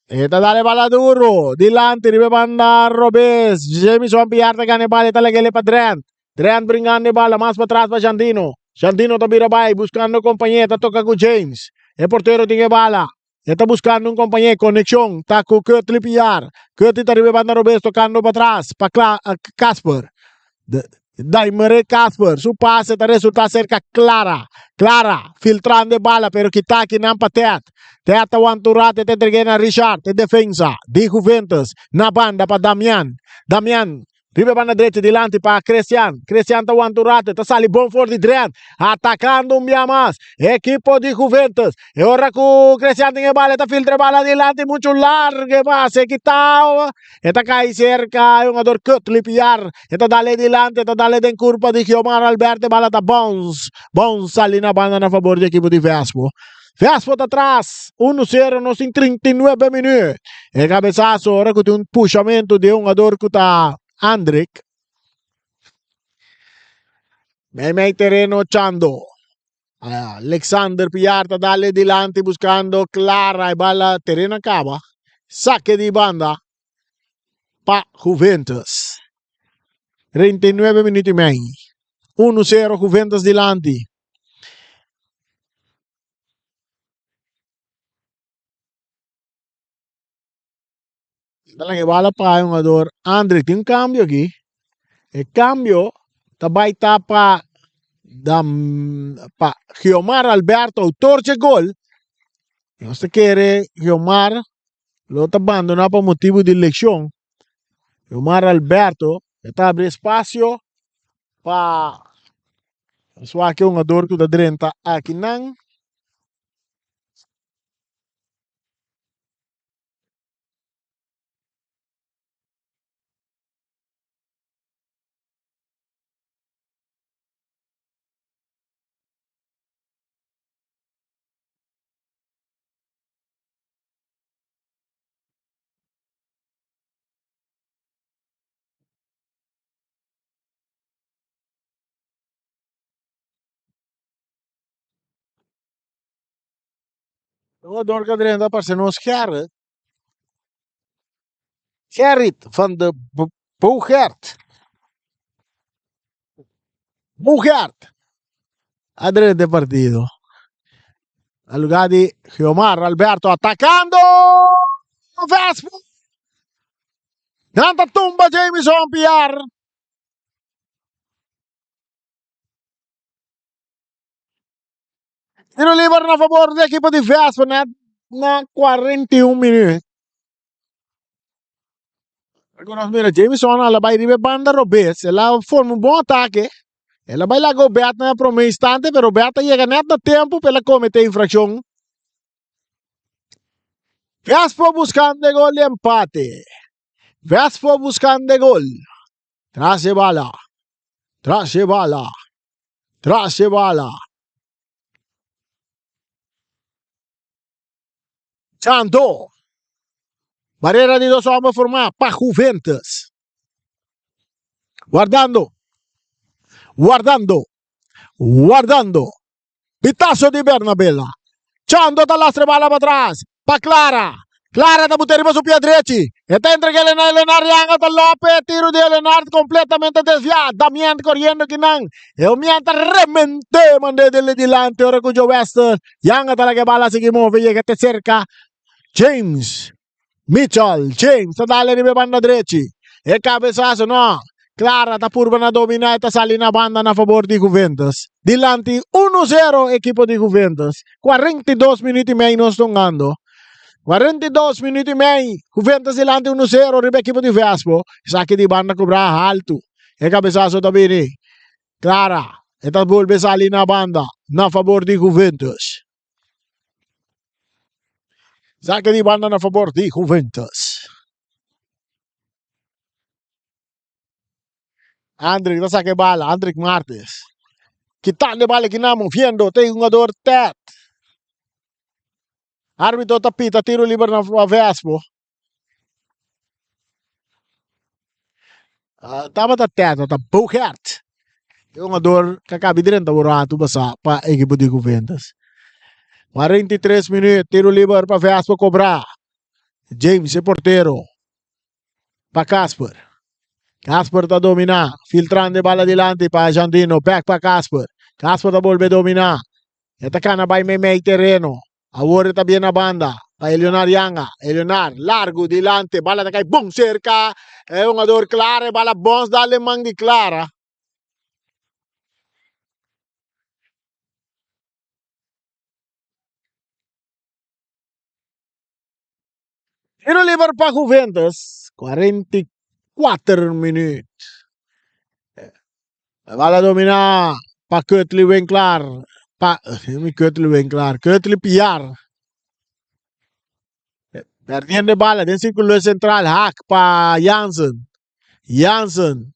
E ta dale bala duro. Dilanti riba e banda robes. Jamison Piar ta gana e bala, e ta lag'e pa Drent. Drent bringando e bala mas patras pa Jandino. Jandino ta bira bai buscando compañe, ta toca cu James. E portero tin e bala. E ta buscando un compañe, conexion ta cu Curtly Piar. Curtly ta riba e banda robes tocando patras pa Casper. Daimere Casper, su pase ta resulta cerca Clara. Clara filtrando e bala pero kita akinan pa Ted. Ted ta wanta un rato e ta entregue na Richard, e defensa di Juventus na banda pa Damian. Damian Riba e banda drechi dilanti pa Christian. Christian ta wanta un rato, e ta sali bon for di Drent. Atacando un bia mas ekipo di Juventus. E ora cu Christian tin e bala, e ta filtra e bala dilanti mucho largo e pase kitao. E ta cay cerca e hungador Kutli Piar. E ta dale dilanti, e ta dale den curpa di Giomar Alberto. E bala ta bounce, bounce sali na banda na favor di ekipo di Vespo. Vespo ta tras, 1-0 nos tin 39 minuut. E cabezazo ora cu tin un pushamento di e hungador cu ta Andrick. Mei mei tereno Chando. Alexander Piar ta dale dilanti buscando Clara e bala tereno a caba. Saque di banda pa Juventus. 39 minuut y mei. 1-0 Juventus dilanti. Ta e bala pa e hungador Andre. Tin un cambio aki. E cambio ta bai ta pa pa Giomar Alberto, autor dje gol. Nos ta kere Giomar lo ta bandona pa motibo di lesion. Giomar Alberto e ta abri espacio pa Nos wak e hungador ku ta drenta akinan. E jugador ku a drenta parse nos Gerrit. Gerrit van de Bogert. Bogert a drenta e partido. Na lugar di Geomar Alberto atacando Vespo. Nan ta tumba Jamison Piar. Tiro liber na favor di ekipo di Vespo net na 41 minuut. Nos mira Jamison a la bai riba e banda robes. El a forma un bon atake. El a bai laga Obed na e prome instante, pero Obed a yega net na tempo pa el a comete infraccion. Vespo buscando e gol di empate. Vespo buscando e gol. Tras e bala. Tras e bala. Tras e bala. Chando. Barrera di dos homber formá pa Juventus. Guardando. Guardando. Guardando. Pitazo di Bernabela. Chando ta lastra e bala patras pa Clara. Clara ta buta riba su pia drechi. E ta entrega Elenar. Elenar yanga ta lope. Tiro di Elenar completamente desvia. Damien coriendo kinan. E homien ta remente mande dele dilanti ora cu Joe Wester. Yanga ta laga e bala sigui move yega te cerca James. Mitchell James ta dale riba e banda drechi. E cabesazo no. Clara ta purba na domina e ta sali na banda na fabor di Juventus. Dilanti uno zero ekipo di Juventus. 42 minuut y mei nos tongando. 42 minuut y mei. Juventus dilanti uno zero riba ekipo di Vespo. Esaki di banda cobra haltu. E cabesazo ta bini. Clara e ta bolbe sali na banda na fabor di Juventus. Sake di banda na fabor di Juventus. Andrick ta saka e bala, Andrick Martes. Kitando e bala kinan moviendo te hungador Ted. Arbitro ta pita tiro liber na Vespo. Tabata Ted, ta Bogert. E hungador ka kabi drenta un ratu pasá pa ekipo di Juventus. 43 minuut, tiro liber pa Vespo kobrá. James e portero pa Casper. Casper ta dominá, filtrando e bala dilanti pa Jandino, bek pa Casper. Casper ta bolbe dominá. E ta kana bai meimei tereno. Awor e ta bien na banda pa Elionar Yanga. Elionar largu dilanti, bala ta kai bon serka e hungador Clara, e bala bons dal den man di Clara. Tiro liber pa Juventus, 44 minuut. E bala domina pa Kutli Winklar, pa mi Kutli Winklar, Kutli Piar. Perdiendo e bala den circulo central, hak pa Jansen. Jansen,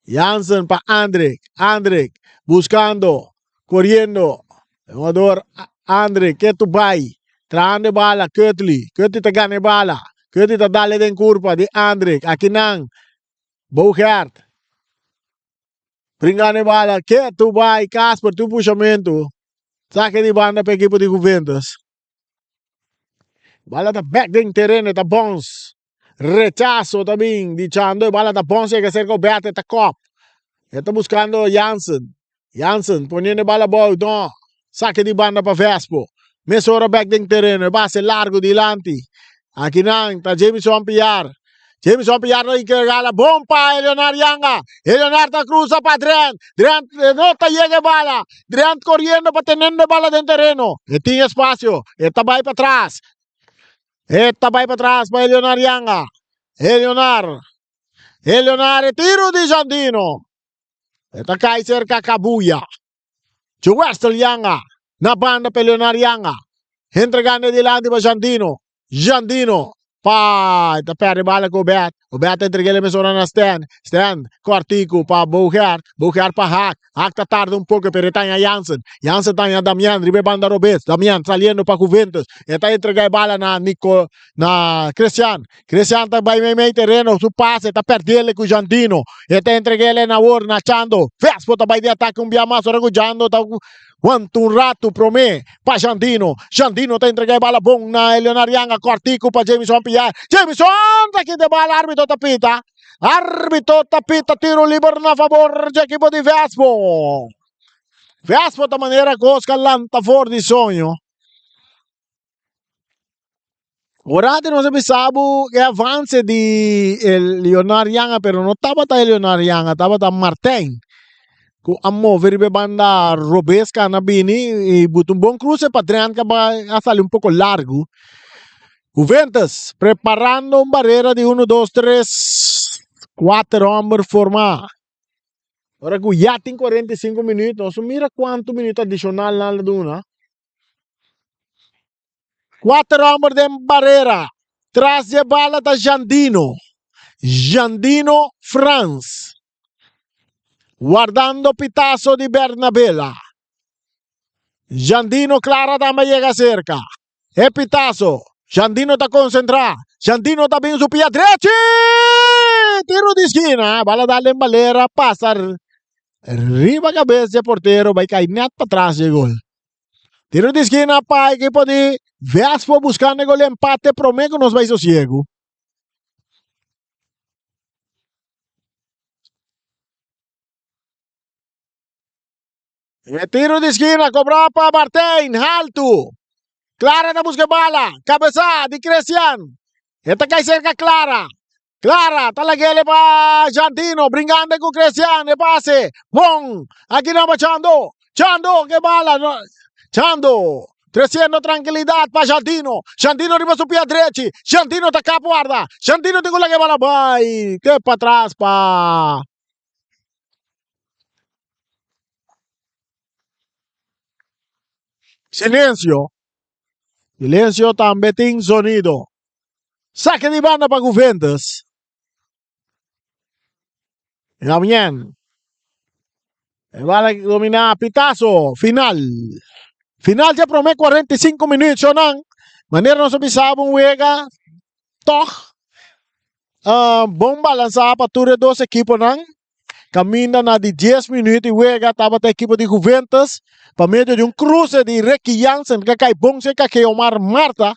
Jansen pa Andrik, Andrik buscando, coriendo, e jugador Andrik ke tu bay, trahando e bala, Kutli, Kutli ta gana e bala, Kutli ta dale den curpa di Andrik, akinan Bogert, bringando e bala, ke tu bay, Casper tu pushamento, sake di banda pa ekipo di Juventus. Bala ta bek den tereno, ta bons. Rechazo ta bin di Chando, e bala ta bons yega cerca Obert, e ta kop. E ta buscando Jansen. Jansen poniendo e bala bou, no. Sake di banda pa Vespo. Mesora bek den tereno, e base largo dilanti. Akinan ta Jamison Piar. Jamison Piar ta regala bon pa Eleonard Yanga. Eleonard ta cruza pa Drent. Drent no ta yega e bala. Drent coriendo pa tenendo e bala den tereno. E tin espacio. E ta bay patras. E ta bay patras pa Eleonard Yanga. Eleonard. Eleonard e tiro di Jandino. E ta cay cerca Cabuya. Joestel Yanga na banda pa Leonard Yanga. Entregando dilanti pa Jandino. Jandino pa ta perde bala ku Obed. Obed ta entreg'é mesora na Stan. Stan kortiku pa Bogert. Bogert pa Haak. Haak ta tarda un poko pero e ta haña Jansen. Jansen ta haña Damian riba e banda robes. Damian saliendo pa Juventus. E ta entregá e bala na Nico na Christian. Christian ta bai meimei tereno, su pase ta perdele ku Jandino. E ta entregele na awor na Chando. Vespo ta bai di atake un bia mas ora ku Jando ta. Wanta un ratu promé pa Jandino. Jandino ta entregá e bala bon na Leonard Yanga. Kòrtiku pa Jamison Piar. Jamison ta kita e bala. Árbitro ta pita. Árbitro ta pita tiro liber na fabor dje ekipo di Vespo. Vespo ta manera kos ka lanta for di soño. Ora antes nos a bisa bo e avance di Leonard Yanga, pero no tabata e Leonard Yanga, tabata Martijn ku a move riba e banda robes kana bini i buta un bon cruce pa Drent ku a sali un poko largu. Juventus preparando un barera di uno, dos, tres, kuater homber forma. Ora ku ya tin 45 minuut, nos no mira kuantu minuut adishonal nan a duna. Kuater homber den barera. Tras di e bala ta Jandino. Jandino Frans. Wardando pitazo di Bernabela. Jandino Clara tambe yega cerca. E pitazo. Jandino ta concentra. Jandino ta bin su pia drechi. Tiro di esquina. Bala dal den balera. Pasa riba cabeza di e portero. Bai cai net patras di e gol. Tiro di skina pa ekipo di Vespo buscando e gol di empate prome ku nos bai sosiegu. E tiro di skina kobra pa Martijn, haltu. Clara ta buska e bala, kabesa di Christian. E ta kai serka Clara. Clara ta lag'ele pa Jandino, bringando ku Christian, e pase. Bon, aki nan pa Chando. Chando ke bala. No. Chando, treciendo tranquilidad pa Jandino. Jandino riba su pia drechi. Jandino ta kap warda. Jandino tin ku laga e bala bai. Te patras pa. Silencio. Silencio tambe tin sonido. Sake di banda pa Juventus. Damian. E bala domina pitazo. Final. Final dje prome 45 minuut shonan. Manera nos a bisa un wega toch bon balansa pa tur e dos ekiponan. Kaminda na di dies minuut di wega tabata ekipo di Juventus pa medio di un cruce di Ricky Jansen ka kai bon cerca Geomar Marta.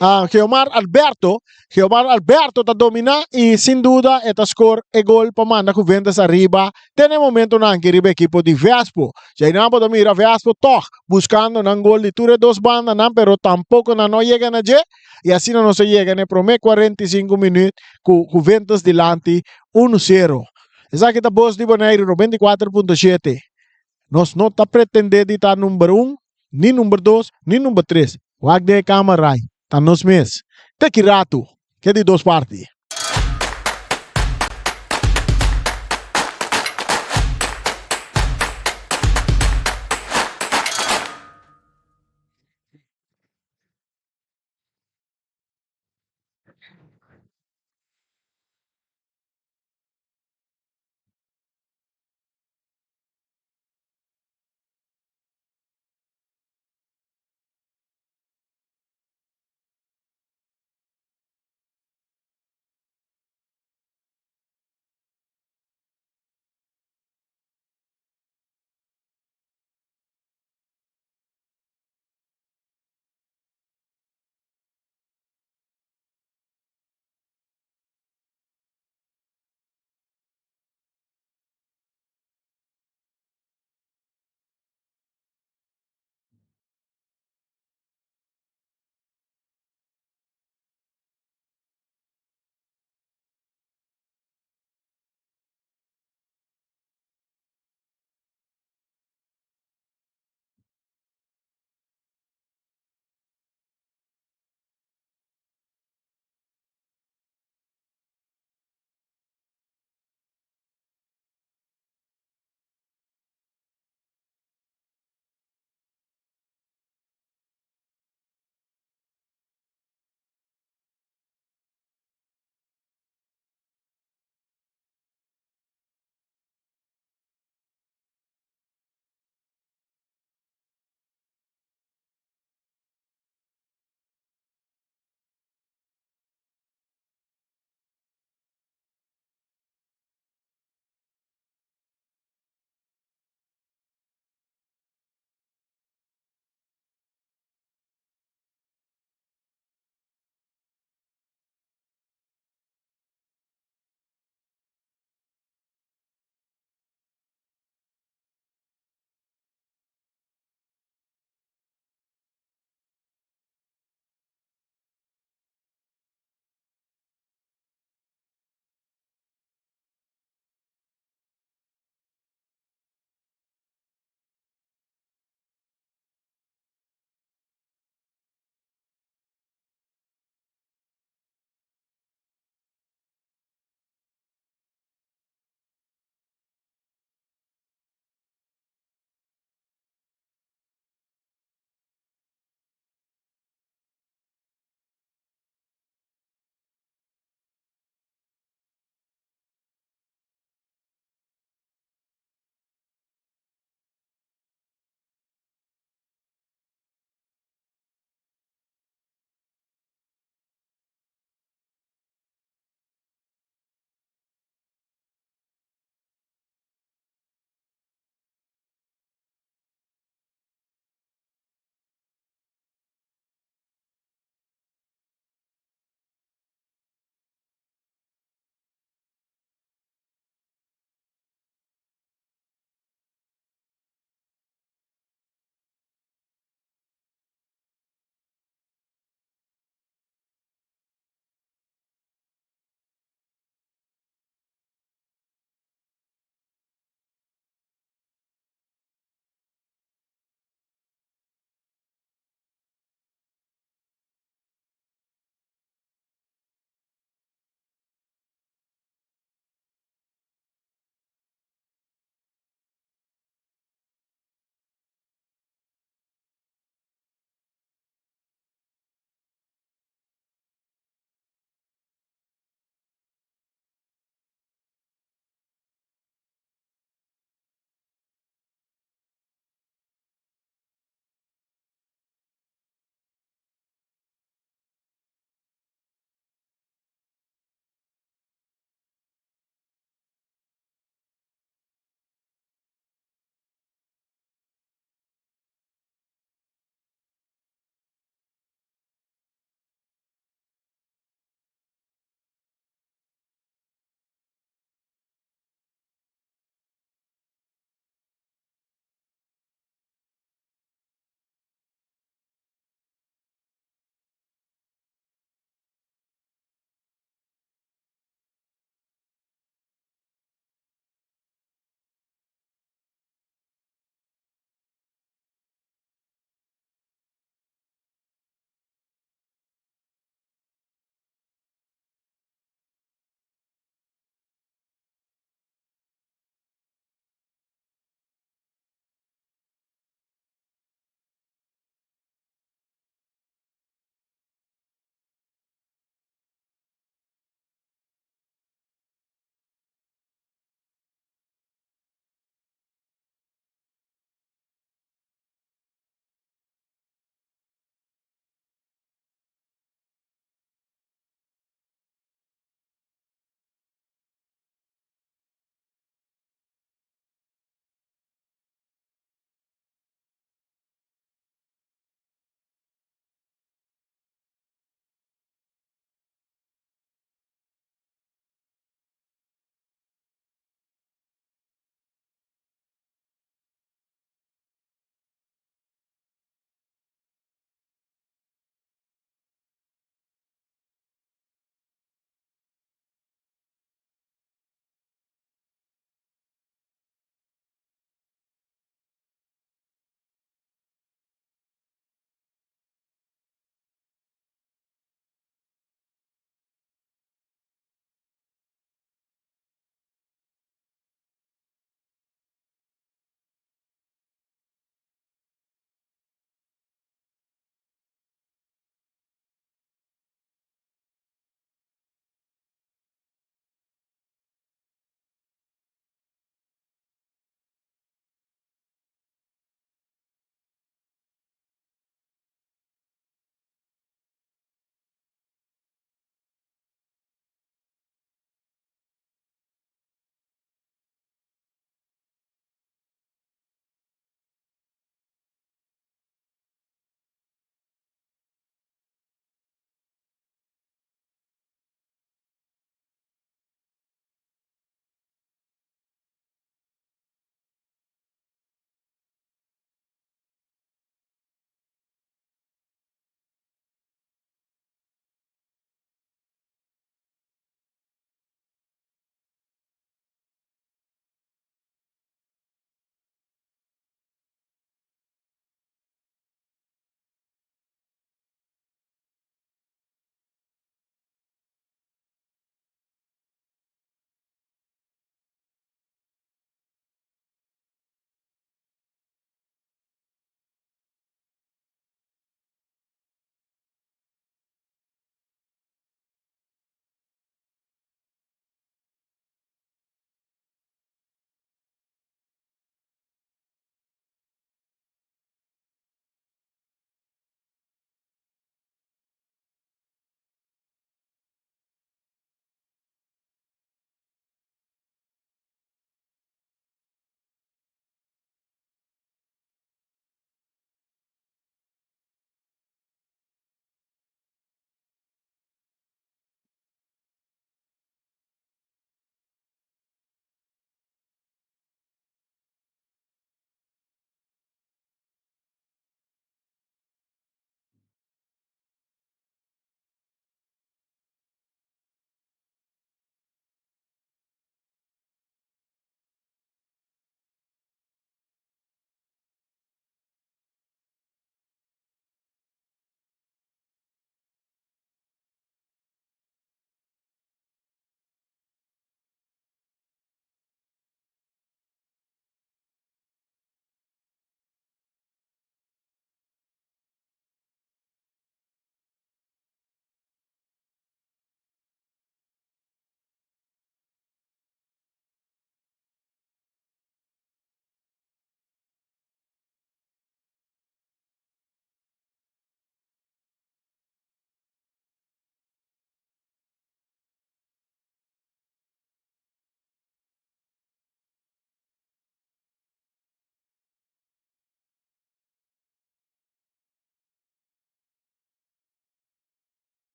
Ah, Geomar Alberto. Geomar Alberto ta domina y sin duda e ta score e gol pa manda Juventus ariba te na e momentonan aki riba ekipo di Vespo. Djainan bo ta mira Vespo toch buscando nan gol di tur e dos bandanan pero tampoco nan no yega na dje y asina nos a yega na e prome 45 minuut cu Juventus dilanti uno sero. Esaki ta Bos di Boneiru 94.7. Nos no ta pretende di ta number un, ni number dos, ni number tres. Wak den e kama rai, ta nos mes. Te ki ratu, ke di dos parti.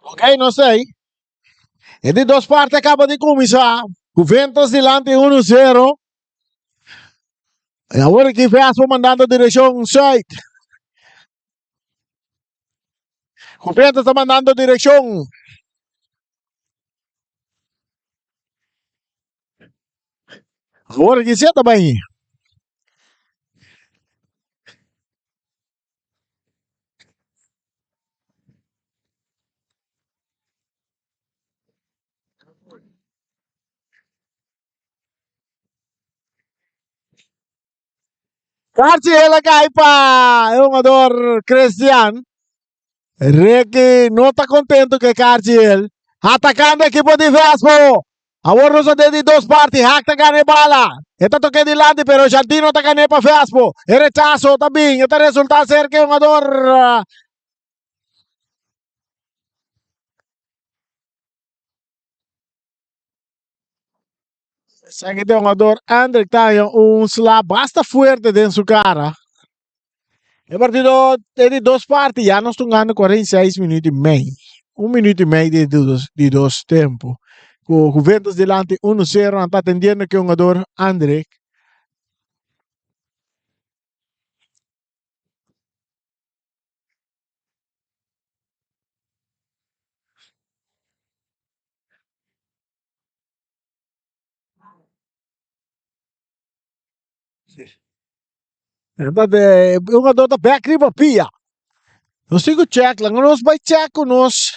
Ok, nos ei. E di dos parte acaba di cuminsa. Juventus dilanti 1-0. E awor aki Vespo mandando direccion Zuid. Juventus ta mandando direccion. Awor aki si ta bai. Karchi el a kai pa e hungador Christian. Ricky no ta contento cu e karchi el. Atacando equipo di Vespo. Awor nos a den di dos parti. Haak ta gana e bala. E ta toke dilanti pero Jardino ta gane pa Vespo. E rechazo ta bin. E ta resulta ser cu e hungador Esaki ta e hungador Andrick ta haña un sla basta fuerte den su cara. E partido e di dos parti ya nos ta hungando 46 minuut y mei. Un minuut y mei di dos, di dos tempo. Ku Juventus dilanti 1-0 nan ta atendiendo ku e hungador Andrick. E hungador ta bek riba pia. Nos tin ku check, laga nos bai check ku nos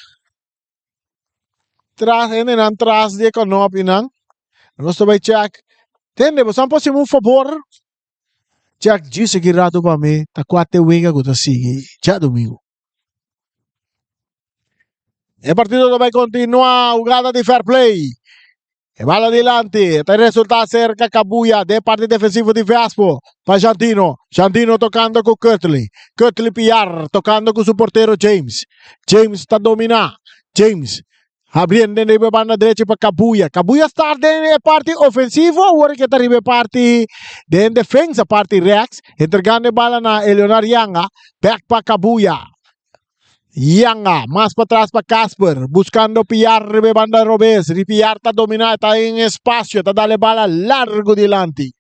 tras hendenan tras di e kanopinan. Nos ta bai check. Tende, boso a por hasimu un fabor? Check djis aki rato pa mi ta kua te wega ku ta sigui djadumingu. E partido ta bai continua, hugada di fair play. E bala dilanti, ta resulta cerca Cabuya de parte defensivo di Vespo pa Jandino. Jandino tocando cu Curtley. Curtley Piar tocando cu su portero James. James ta domina. James abriendo den riba banda derecha pa Cabuya. Cabuya start den e parti ofensivo, awor que ta riba e parti den defensa, parti rechts, entregando e bala na Eleonor Yanga, back pa Cabuya. Yanga, mas patras pa Casper, buscando Piar riba e banda robes. Piar ta domina, ta en espacio, ta dale bala largo dilanti.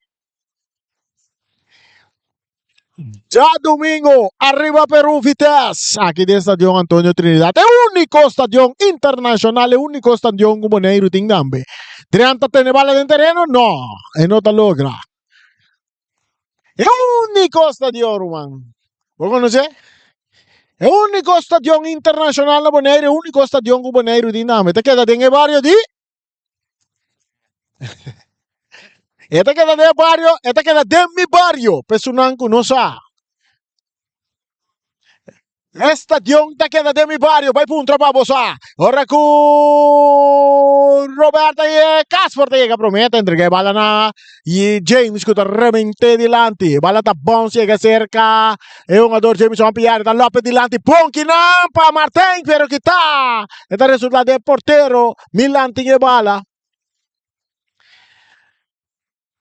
Djadumingo, arriba Peru Vitesse, aki den Stadion Antonio Trinidad, e úniko stadion internashonal, e úniko stadion ku Boneiru tin tambe. Drian ta tene bala den tereno? No, e no ta logra. E úniko stadion, ruman. Bo konosé? E úniko stadion internashonal na Boneiru, e úniko stadion ku Boneiru tin tambe. Ta keda den e bario di E ta keda den e bario, e ta keda den mi bario, p'esunnan ku no sa. E stadion ta keda den mi bario, bai puntra pa bo sa. Ora ku Roberta i e Casper ta yega promé, ta entrega e bala na i James ku ta rement'é dilanti. E bala ta bounce yega serka e hungador Jameson Piar, ta lope dilanti, bon kinan pa Martijn, pero kita. E ta resulta den portero Milan tin e bala.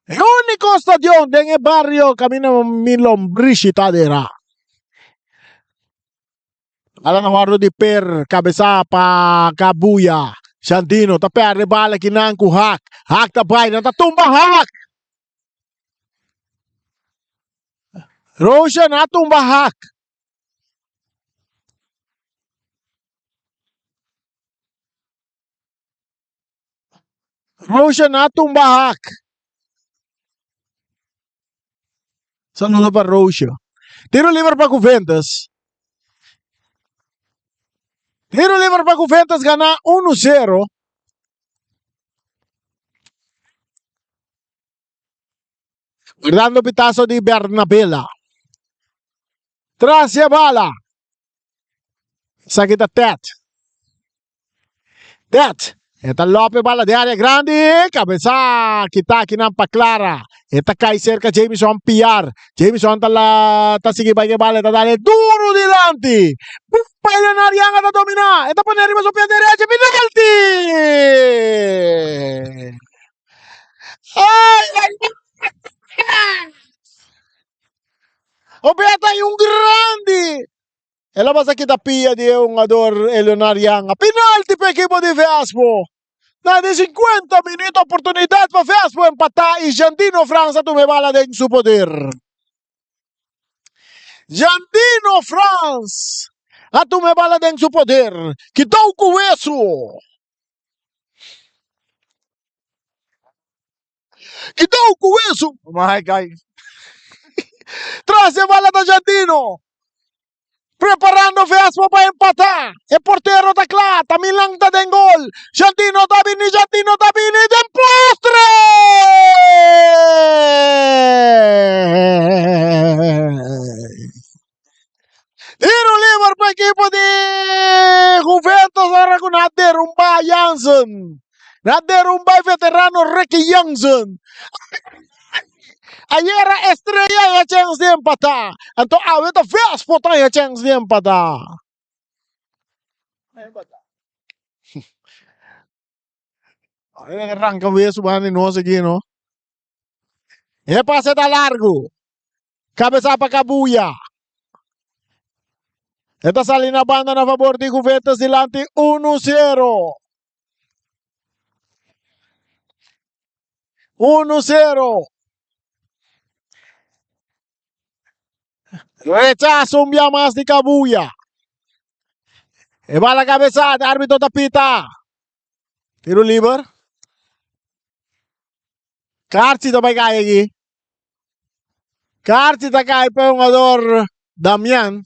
E úniko stadion den e bario kaminda mi lombrishi ta dera. Bala na wòrdu di per kabesá pa Kabuya. Shandino ta pèrdè bala kinan ku Hak. Hak ta bai, nan ta tumba Hak. Roshan a tumba Hak. Roshan a tumba hak. Saludo pa Rosha. Tiro liber pa Juventus. Tiro liber pa Juventus gana 1-0. Guardando pitazo di Bernabela. Tras e bala. Esaki ta Ted. Ted. E ta lope bala de área grandi. Cabeza kita akinan pa Clara. E ta kai cerca Jameson Piar. Jameson ta la ta sigui bai e bala. E ta dale duro dilanti. Pa Eleanor Yanga ta domina. E ta pone riba su pie derecho. Penalti! Ay, ay, ay. Obeta un grandi. El a basa kita pia di e hungador Eleonard Yanga. Penalti pa ekipo di Vespo. Na di 50 minuut oportunidad pa Vespo empata y Jandino Frans a tuma e bala den su poder. Jandino Frans a tuma e bala den su poder. Kitou ku wesu. Kitou ku wesu. My guy. Tras e bala ta Jandino. Preparando Vespo pa empatá. E portero ta kla. Ta Milan ta den gol. Jandino ta bini, Jandino ta bini den postre! Tiro liber pa ekipo di Juventus ora ku na derumba Jansen. Na derumba e veterano Ricky Jansen. Ayera Estrella e chens di empatá. Anto awe ta Vespo ta e chens di empatá. Ranka wesu banda di nos aki no. E pase ta largu. Kabesa pa Kabuya. E ta sali na banda na fabor di Juventus dilanti 1-0. 1-0. Rechazo un bia mas di Kabuya. E bala kabesa, arbitro ta pita. Tiro liber. Karchi ta bai kai aki. Karchi ta kai pa e hungador Damian.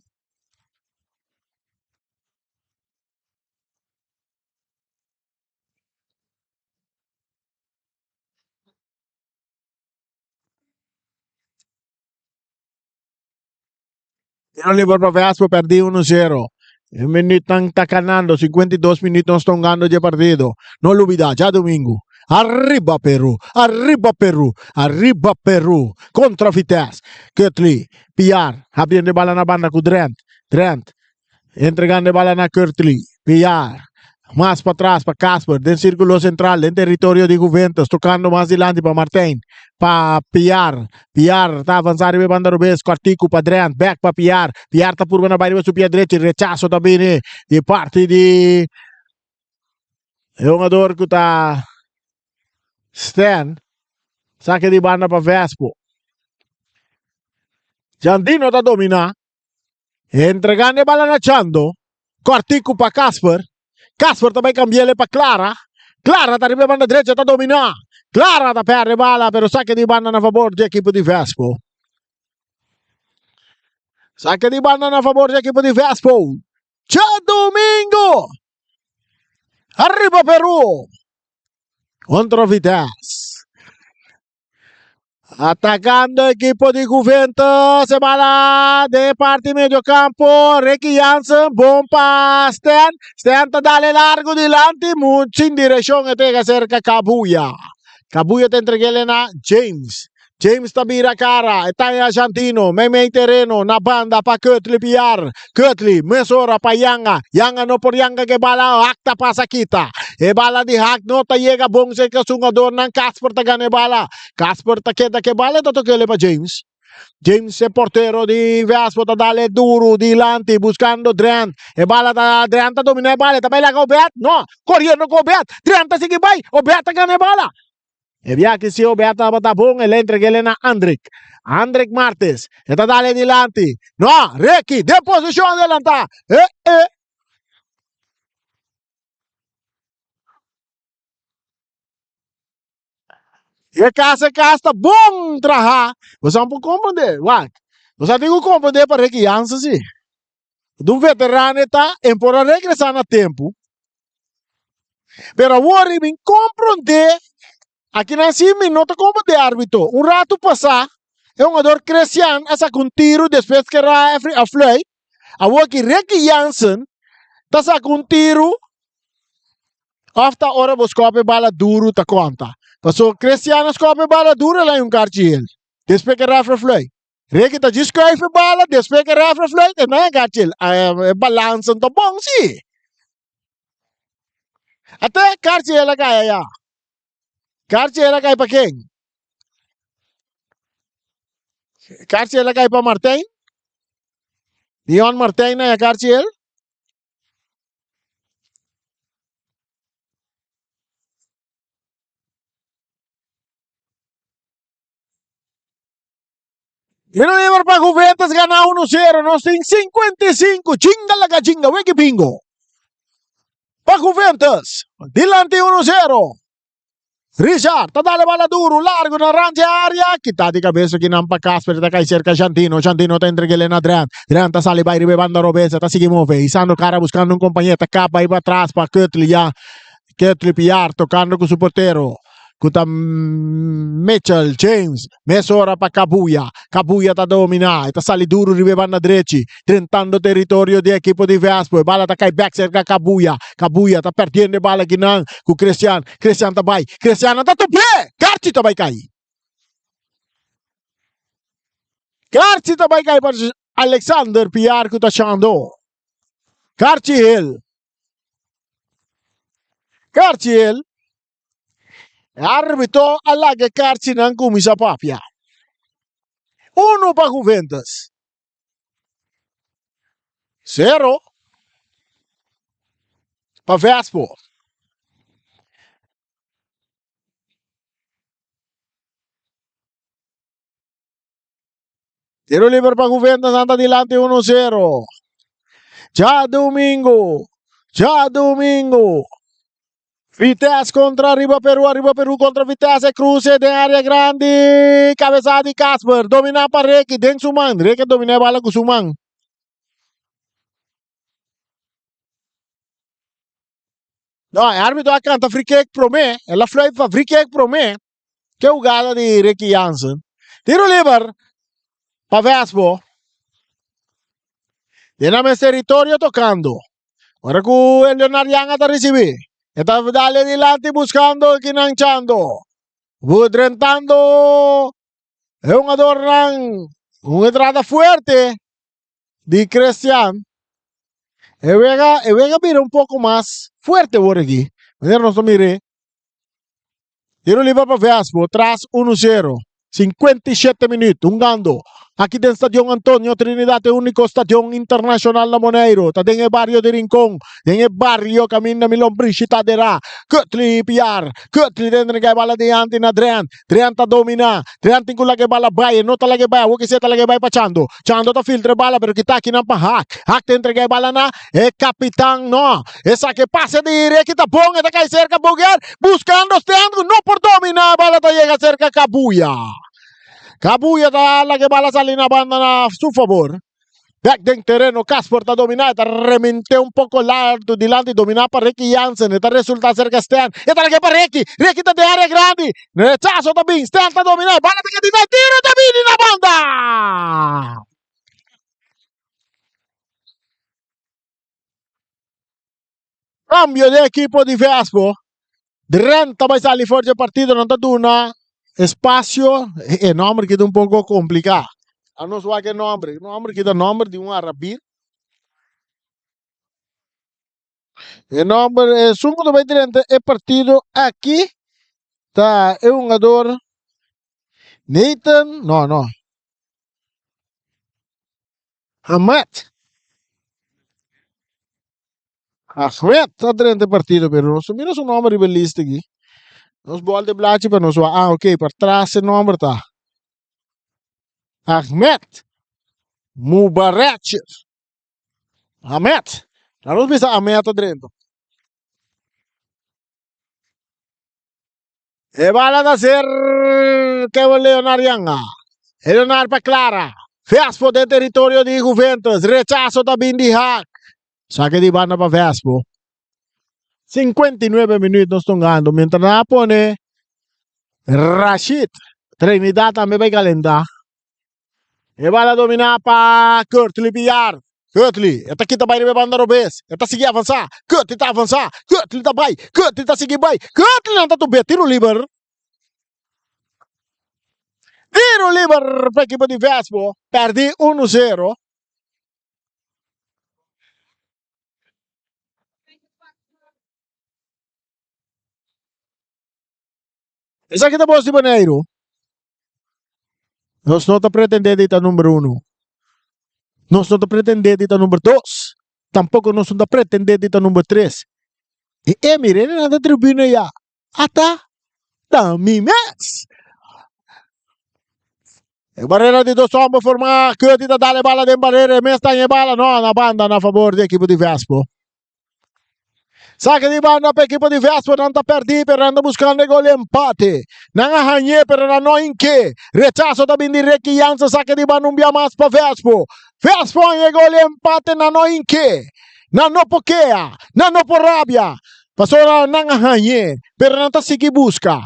Tiro liber pa Vespo, perdí 1-0. E minuutnan ta kanando, 52 minuut nos ta hungando dje partido. No lubida, djadumingu, arriba Peru, arriba Peru, arriba Peru kontra Vitesse. Curtly, Piar, habriendo e bala na banda ku Drent. Drent Entregando e bala na Kurtley. Villar. Mas patras pa Casper. Den sirkulo sentral. Den teritorio di Juventus. Tokando mas dilanti pa Martijn. Pa Piar. Piar ta avansa riba e banda robes. Kòrtiku pa Drent. Bèk pa Piar. Piar ta purba na bai riba su pia drechi. Rechaso ta bini di parti di e hungador ku ta Stan. Sake di banda pa Vespo. Jandino ta domina. Entregando e bala na Chando. Kòrtiku pa Casper. Casper ta bai kambi'el pa Clara. Clara ta riba e banda drecha ta dominá. Clara ta pèrdè e bala pero sake di banda na fabor di ekipo di Vespo. Sake di banda na fabor di ekipo di Vespo. Djadumingu! Arriba Peru! Kontra Vitesse. Atacando equipo di Juventus. E bala de parti medio campo. Ricky Jansen, bon pa Stan. Stan ta dale largo dilanti. Mucho in direccion e tega cerca Kabuya. Kabuya ta entregele na James. James ta bira cara. E ta Argentino. Meimei tereno. Na banda pa Curtly Piar. Curtly mesora pa Yanga. Yanga no por yanga ke bala. Hak ta pasa kita. E bala di Hak no ta yega bon cerca su hungadornan. Casper ta gana e bala. Casper ta keda ke bala e ta tokele pa James. James e portero di Vespo ta dale duro dilanti buscando Drent. E bala ta Drent ta domina e bala. E ta bai laga Obed. No, coriendo cu Obed. Drent ta sigui bai. Obed ta gana e bala. E biaha si Obed tabata bon el a entreg'el na Andrick. Andrick Martes. E ta dale dilanti. No, Ricky den posicion adelanta. E e. E kas e kas ta bon traha. Bo sa por komprende. Wak. Bo sa tin ku komprende pa Ricky Jansen si. Dun veterano e ta en por a regresa na tempu. Pero awor i bin komprende akinan si mi no ta komprende arbitro. Un ratu pasá e hungador Christian a saka un tiru despues ke refri a fluit. Awor ki Ricky Jansen ta saka un tiru Of ta ora bo skòp e bala duru ta konta. Pasobra Cristiano a skòp e bala duru el a un karchi hel. Despues ke refri fluit. Ricky ta djis skuif e bala despues ke refri fluit e no a un karchi hel. E balansa no ta bon si. Ate karchi hel a kai aya. Karchi hel a kai pa ken? Karchi hel a kai pa Martijn? Dion Martijn na e karchi el. Tiro liber pa Juventus gana 1-0. Nos tin 55. Chinga laga chinga. Wiki bingo. Pa Juventus. Dilanti 1-0. Richard ta dale bala duro, largo na rand di area. Kita di cabeza kinan pa Casper ta kai cerca Jantino. Jantino ta entregele na Drent. Drent ta sali bai riba e banda robes. Ta sigui move. Isando cara buscando un compañero. Ta kap bai pa atras pa Kutli ya. Kutli Piar tocando cu su portero. Cu ta Mitchell James. Mesora pa Kabuya. Kabuya ta domina. E ta sali duro riba e banda drechi. Drentando teritorio di ekipo di Vespo. E bala ta kai bek serka Kabuya. Kabuya ta perdiendo e bala kinan ku Christian. Christian ta bai. Christian ta top'é! Karchi ta bai kai. Karchi ta bai kai pa Alexander Piar ku ta chando. Karchi hel. Karchi hel. E arbitro a laga e karchinan kuminsá papia. Unu pa Juventus. Sero pa Vespo. Tiro liber pa Juventus anda dilanti 1-0. Djadumingu, djadumingu. Vitesse contra Arriba Peru, Arriba Peru contra Vitesse, cruce den área grandi, cabeza di Casper, domina pa Ricky, den su man, Ricky domina e bala cu su man. No, e arbitro a canta free kick prome, el a fluit pa free kick prome. Ke hugada di Ricky Jansen. Tiro liber pa Vespo. Den nan mes teritorio tocando. Ora cu Leonard Yanga ta ricibi. E ta dale dilanti buscando kinan Chando. Drentando e hungadornan. Un entrada fuerte di Christian. E wega, e wega bira un poco mas fuerte awor aki. Manera nos ta mira. Tiro liber pa Vespo, tras 1-0. 57 minuut, hungando. Aki den Stadion Antonio Trinidad, e úniko stadion internashonal na Boneiru. Ta den e bario di Rincon, den e bario kaminda Milon Brishi ta derá. Kutli Piar, Kutli den den e bala dianti na Drent. Drent ta dominá. Drent tin ku laga e bala bai, e no ta laga e bai. Awor kisé ta laga e bai pa Chando. Chando ta filtra e bala, pero kita akinan pa Hak. Hak ta entregá e bala na e kapitan no. Esaki pase di Ricky ta bon, e ta kai serka Boger, buskando Stan ku no por dominá, bala ta yega serka Kabuya. Kabuya ta laga e bala sali na banda na su fabor. Bek den tereno, Casper ta dominá, e ta remente un poko largu dilanti, dominá pa Ricky Jansen, e ta resulta serka Stan, e ta laga pa Ricky, Ricky ta den área grandi, rechaso ta bin, Stan ta dominá, e bala ta keda di tiro ta bini na banda! Cambio di ekipo di Vespo. Drent ta bai sali for dje partido, nan ta duna espacio. E nomber kita un poco complica. A nos wak e nomber. E nomber kita nomber di un arabir. E nomber esun ku ta bai drenta e partido aki ta e hungador Nathan, no no. Ahmed. Ahmed ta drenta e partido pero nos no mira su nomber riba e lista aki. Nos bol de blachi pa nos wak. Ah ok, par tras e nomber ta. Ahmed Mubarak. Ahmed. Laat nos bisa Ahmed ta drenta. E bala ta ser Kevin Leonard Yanga. Leonard pa Clara. Vespo den territorio di Juventus. Rechazo ta bin di Haak. Saque di banda pa Vespo. 59 minuut nos tongando. Mientras nan a pone Rashid. Trinidad tambe bai calenta. E bala dominá pa Kurtley Villar. Kurtley, e ta kita bai riba e banda robes. E ta sigui avansá. Kurtley ta avansá. Kurtley ta bai. Kurtley ta sigui bai. Kurtley nan ta tub'é. Tiro liber. Tiro liber pa ekipo di Vespo. Pèrdí unu sero. Esaki ta bos di Boneiru. Nos no ta pretendé di ta number uno. Nos no ta pretendé di ta number dos. Tampoko nos no ta pretendé di ta number tres. I e mira e nan ta tribuna ya. Ata ta mi mes. E barrera di dos homber forma Curti ta dal e bala den barrera e mes ta e bala no na banda na favor di ekipo di Vespo. Saque di banda pa ekipo di Vespo nan ta perdi pero nan ta buscando e gol di empate. Nan a hañe pero nan no hinke. Rechazo ta bin di Ricky Jansen saque di banda un bia mas pa Vespo. Vespo haña e gol di empate nan no hinke. Nan no por kea, nan no por rabia. Pasobra nan a hañ'é, pero nan ta sigui buska.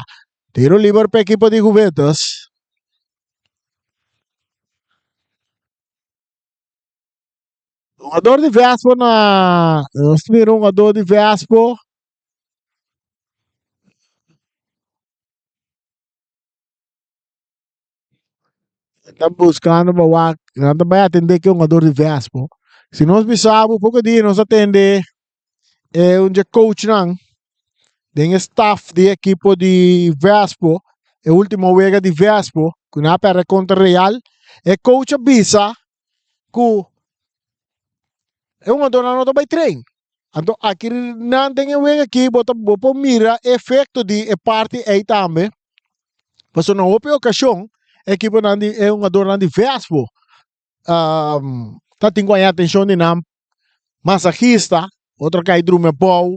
Tiro liber pa ekipo di Juventus. Hungador di Vespo na nos mira un hungador di Vespo. Ta buscando pa wak, nan ta bai atende ke hungador di Vespo. Si nos bisa bo poko dia nos a tende e un dje coachnan den e staff di ekipo di Vespo, e ultimo wega di Vespo ku nan a perde kontra Real, e coach a bisa ku e hungadornan no ta bai train. Anto aki nan den e wega aki bo ta bo por mira e efecto di e parti ei tambe. Pasobra na hopi ocasion ekiponan di e hungadornan di Vespo ta tin ku haña atencion di nan masahista, otro kai drumi abou,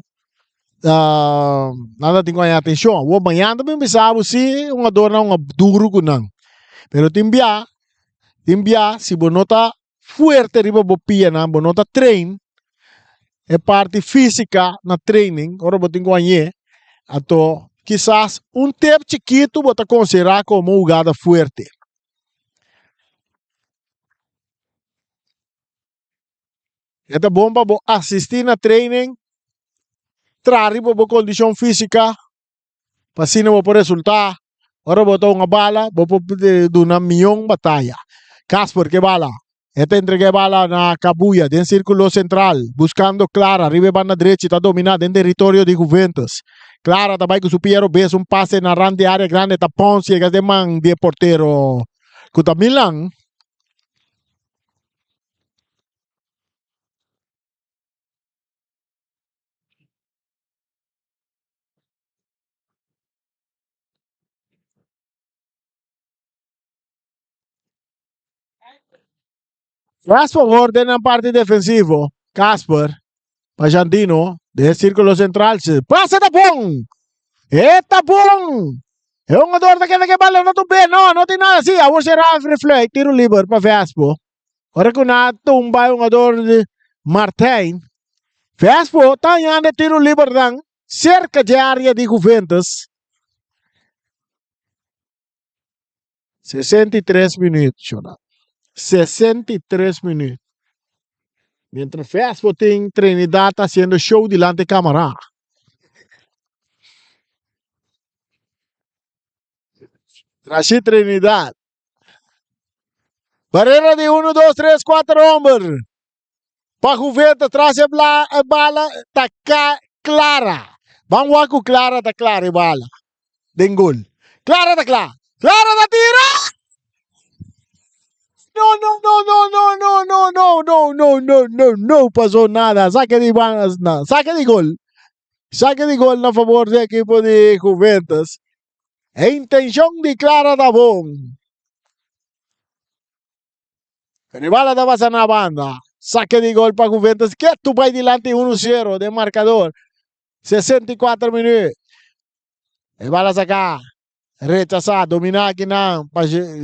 nan ta tin ku haña atencion. Awor mañana ta bin bisa bo si hungadornan hunga duru ku nan. Pero tin bia, tin bia si bo no ta fuerte riba bo pianan, bo no ta train e parti física na training, ora bo tin ku hañ'é, anto kisas un tep chikitu bo ta konsiderá komo un hugada fuerte. E ta bon pa bo asistí na training, traha riba bo kondishon físika, pa asina bo por resultá ora bo ta hunga bala bo por duna mion bataya. Casper ke bala e ta entrega e bala na Kabuya den sirkulo sentral buskando Clara riba e banda drechi ta dominá den teritorio di Juventus. Clara ta bai ku su pia robes un pase na rand di área grande ta Pons yega den man di e portero ku ta Milan. Tras favor den nan parti defensivo. Casper pa Jandino den círculo central. Pase ta bon! E ta bon! E hungador ta keda ke bala no tumbe. No, no tin nada. Sí, awor será refluit. Tiro liber pa Vespo. Ora ku nan a tumba e hungador di Martijn. Vespo ta hañando e tiro liber nan serka dje área di Juventus. 63 minuut, shona. 63 minuut. Mientras Vespo tin Trinidad ta haciendo show dilanti camara. Rashid Trinidad. Barrera di 1, 2, 3, 4 homber. Pa Juventus tras e bla, e bala ta ka Clara. Ban wak ku Clara ta klara e bala. Den gol. Clara ta kla. Clara ta tira! No, no, no, no, no, no, no, no, no, no, no, no, no pasó nada. Saque di banda, no, saque di gol. Saque di gol na favor di equipo di Juventus. E intencion di Clara ta bon. Pero e bala ta pasa na banda. Saque di gol pa Juventus. Ketu bai dilanti 1-0 den marcador. 64 minuut. E bala saca. Rechasa. Domina akinan.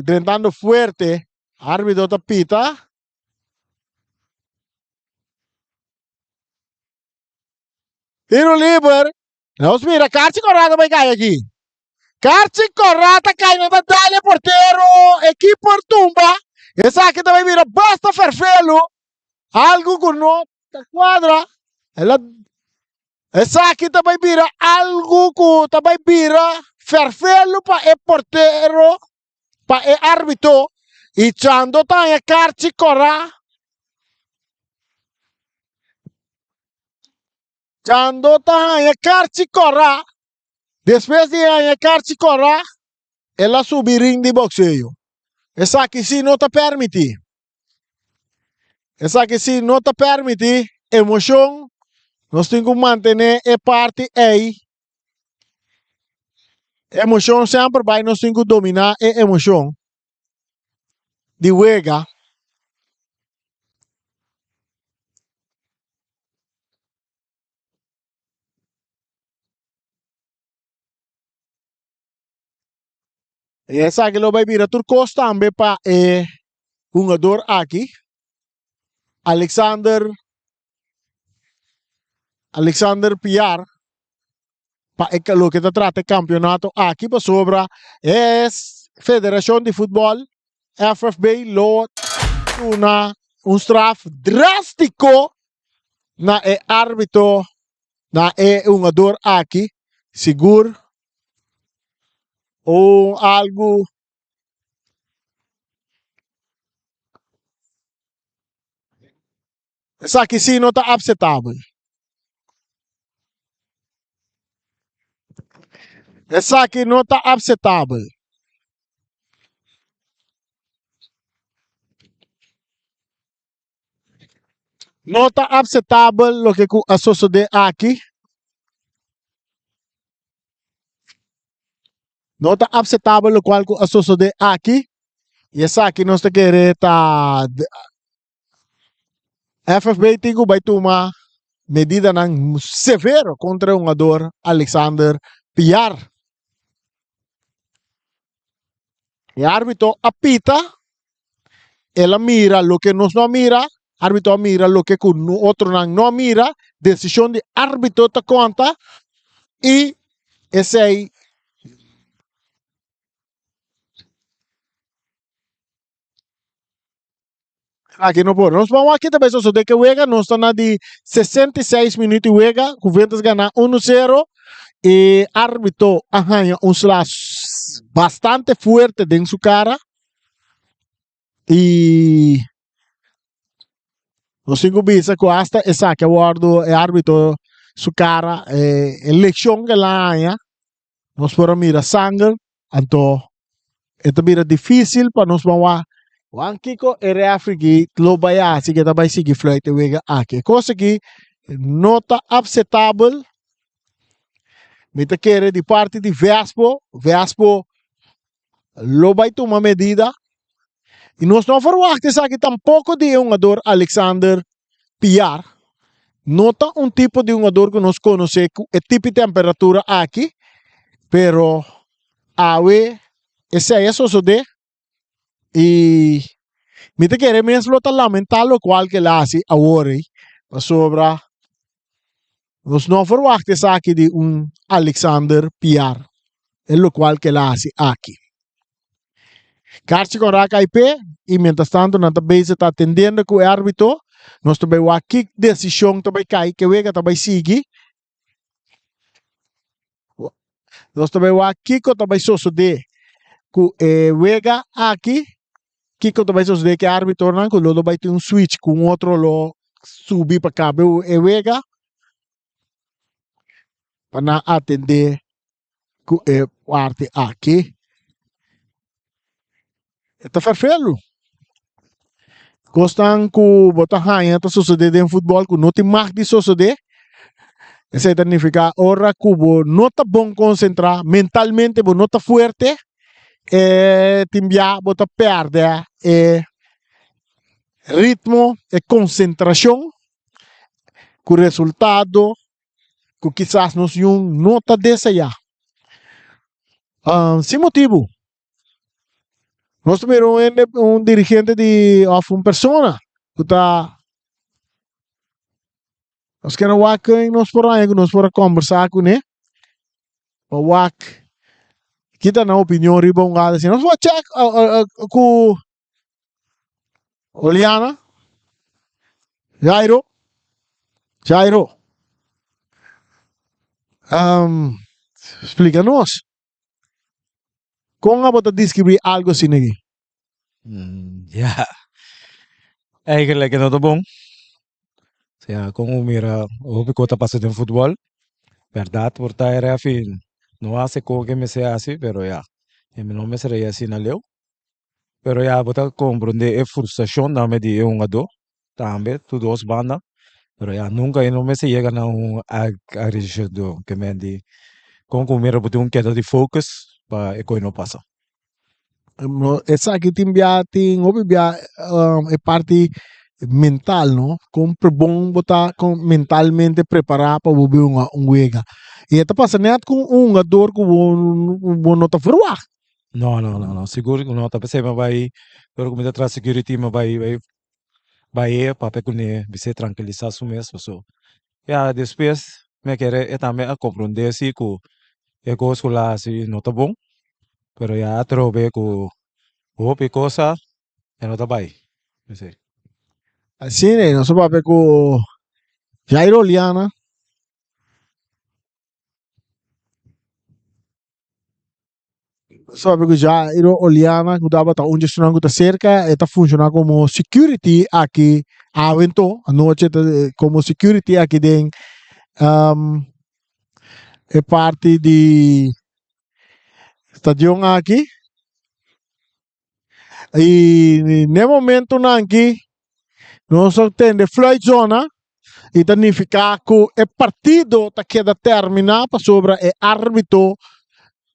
Drentando fuerte. Arbitro ta pita. Tiro liber. Nos mira Karchi Corra ta bai kai aki. Karchi Corra ta kai nan ta dal e portero. E keeper tumba. Esaki ta bai bira basta ferfelu. Algu ku no ta kuadra. El a Esaki ta bai bira algu ku ta bai bira ferfelu pa e portero, pa e arbitro. I Chando ta haña karchi kòrá. Chando ta haña karchi kòrá. Despues di haña karchi kòrá, el a subi ring di bokseo. Esaki sí no ta permití. Esaki si no ta permiti emocion, nos tin cu mantene e parti ey. Emocion semper bay nos tin cu domina e emocion di wega. I esaki lo bai bira tur kos tambe pa e hungador aki, Alexander Alexander Piar, pa e loke ta trata e kampionato aki pasobra e federashon di futbòl FFB lo duna un straf drástiko na e árbitro na e hungador aki sigur un algu esaki si no ta apsetabel. Esaki no ta apsetabel. No ta apsetabel loke ku a sosodé aki. No ta apsetabel lokual ku a sosodé aki. I esaki nos ta kere ta FFB tin ku bai tuma medidanan severo kontra e hungador Alexander Piar. E árbitro a pita, el a mira loke nos no a mira, árbitro a mira loke ku otronan no a mira, desishon di árbitro ta konta i esei Aki no por. Nos vamos aki ta sosode ke wega. Nos ta na di 66 minuut di wega. Juventus gana 1-0. E árbitro a haña un sla bastante fuerte den su cara. Y nos tin ku bisa ku hasta esaki a wòrdu e árbitro su cara e lekshon ke el a haña. Nos por a mira sanger, anto e ta bira difícil pa nos ban wak wan kiko e refri ki lo bai hasi ke ta bai sigui fluit e wega aki. E kos aki no ta apsetabel. Mi ta kere di parti di Vespo, Vespo lo bai tuma medida y nos no a verwacht esaki tampoco di e hungador Alexander Piar. No ta un tipo di hungador cu nos conoce cu e tipo di temperatura aki, pero awe esey a sosode y mi ta kere mes lo ta lamenta locual cu el a haci awor ey, pasobra Nos no a verwacht esaki di un Alexander Piar, e locual cu el a haci aki. Karchi con raak IP y mientras tanto nan ta bezig ta atendiendo cu e arbitro. Nos ta bay wak ki decision ta bay cay, ke wega ta bay sigui. Nos ta bay wak kico ta bay sosode cu e wega aki. Kiko ta bai sosodé ku e arbitronan ku lo lo bai tin un switch ku un otro lo subi pa kabe e wega pa nan atendé ku e parti aki. E ta ferfelu. Kosnan ku bo ta haña ta sosodé den futbòl ku no tin mag di sosodé. Esei ta nifiká ora ku bo no ta bon konsentrá mentalmente bo no ta fuerte. E tin bia bo ta pèrdè e ritmo, e konsentrashon ku resultado ku kisas nos yun no ta deseá. Sin motibu nos ta mira un hende, un dirigente di òf un persona ku ta nos kere wak ken nos por haña ku nos por a kòmbersá kuné. Pa wak kita nan opinion riba un gada asina. Nos por check ku Oliana, Jairo, Jairo. Um, splika nos. Kon abo ta deskribí algo asina aki? Ya, eigenlijk e no ta bon. Sea, kon bo mira hopi kos ta pasa den futbòl. Bèrdat por ta e rèfi no hasi kon ke mester hasi, pero ya, e no mester a yega asina leu. Pero ya bo ta komprondé e frustrashon tambe di e hungadó. Tambe tur dos banda, pero ya nunca e no mester yega na un agresión ke men di kon ku mira bo tin un keda di focus pa e koi no pasa. Esaki tin bia tin hopi bia e parti mental no kon bon bo ta kon mentalmente prepara pa bo bin hunga un wega y e ta pasa net ku un hungador ku bo no ta verwagt. No no no no sigur ku no ta p'esei mi bai ora ku mi ta traha security mi bai bai Bai papia kuné bis'é trankilisá su mes paso ya despues mi a kere e tambe a komprondé si ku e kos ku el a hasi no ta bon pero ya atrobe ku hopi kosa e no ta bai esei. Asina nos a papia ku Jairo Oliana. Sabe ku Jairo Oliana ku tabata un dje esnan ku ta serka e ta funshoná komo security aki awe anto anochi ta komo security aki den e parti di stadion aki i n'e momentonan aki nos a tende fluit zona i ta nifiká ku e partido ta keda terminá pasobra e árbitro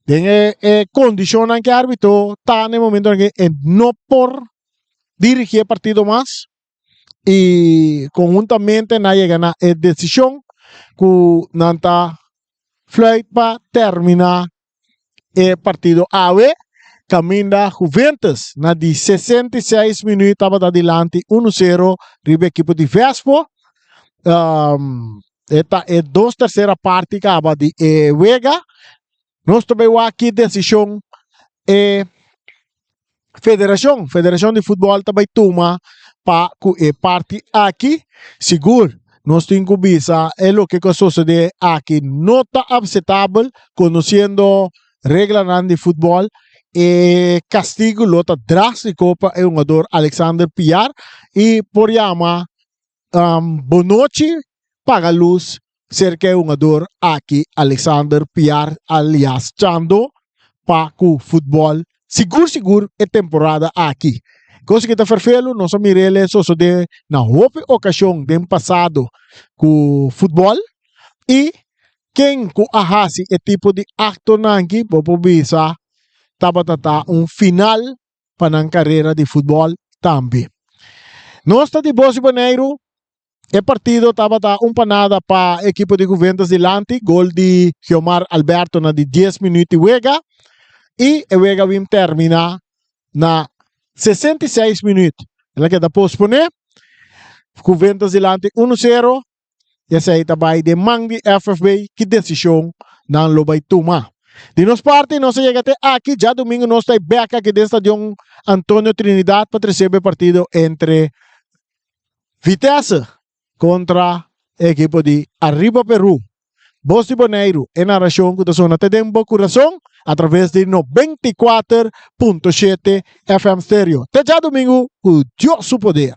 den e e kondishonnan ku e árbitro ta na e momentonan aki e no por dirigí e partido mas i konhuntamente nan a yega na e desishon ku nan ta fluit pa terminá e partido awe kaminda Juventus na di 66 minuut tabata dilanti 1-0 riba ekipo di Vespo. Um, e ta e dos tercera parti kaba di e wega. Nos ta bai wak ki desishon e Federacion, Federacion di Futbol ta bai tuma pa cu e parti aki. Sigur, nos tin cu bisa e loke cu a sosode aki no ta aceptabel, conociendo reglanan di futbol. E castigo lo ta drastico pa e hungador Alexander Piar y por yama Bonochi paga lus serka e hungador aki Alexander Piar alias Chando pa ku futbòl sigur sigur e temporada aki. Kos ki ta ferfelu nos a mir'el sosodé na hopi okashon den pasado ku futbòl i ken ku a hasi e tipo di aktonan aki bo por bisa tabata ta un final pa nan karera di futbòl tambe. Nos ta di Bos di Boneiru, e partido tabata un pa nada pa ekipo di Juventus dilanti, gol di Giomar Alberto na di dies minuut di wega i e wega wim termina na 66 minuut. El a keda posponé, Juventus dilanti uno sero. I esei ta bai den man di FFB ki desishon nan lo bai tuma. Di nos parti nos a yega te aki, djadumingu nos ta bek aki den Stadion Antonio Trinidad pa tresebe e partido entre Vitesse kontra e ekipo di Arriba Peru. Bos di Boneiru, e narashon ku ta sona te den bo kurason atraves di 94.7 FM Stereo. Te djadumingu ku Dios su poder.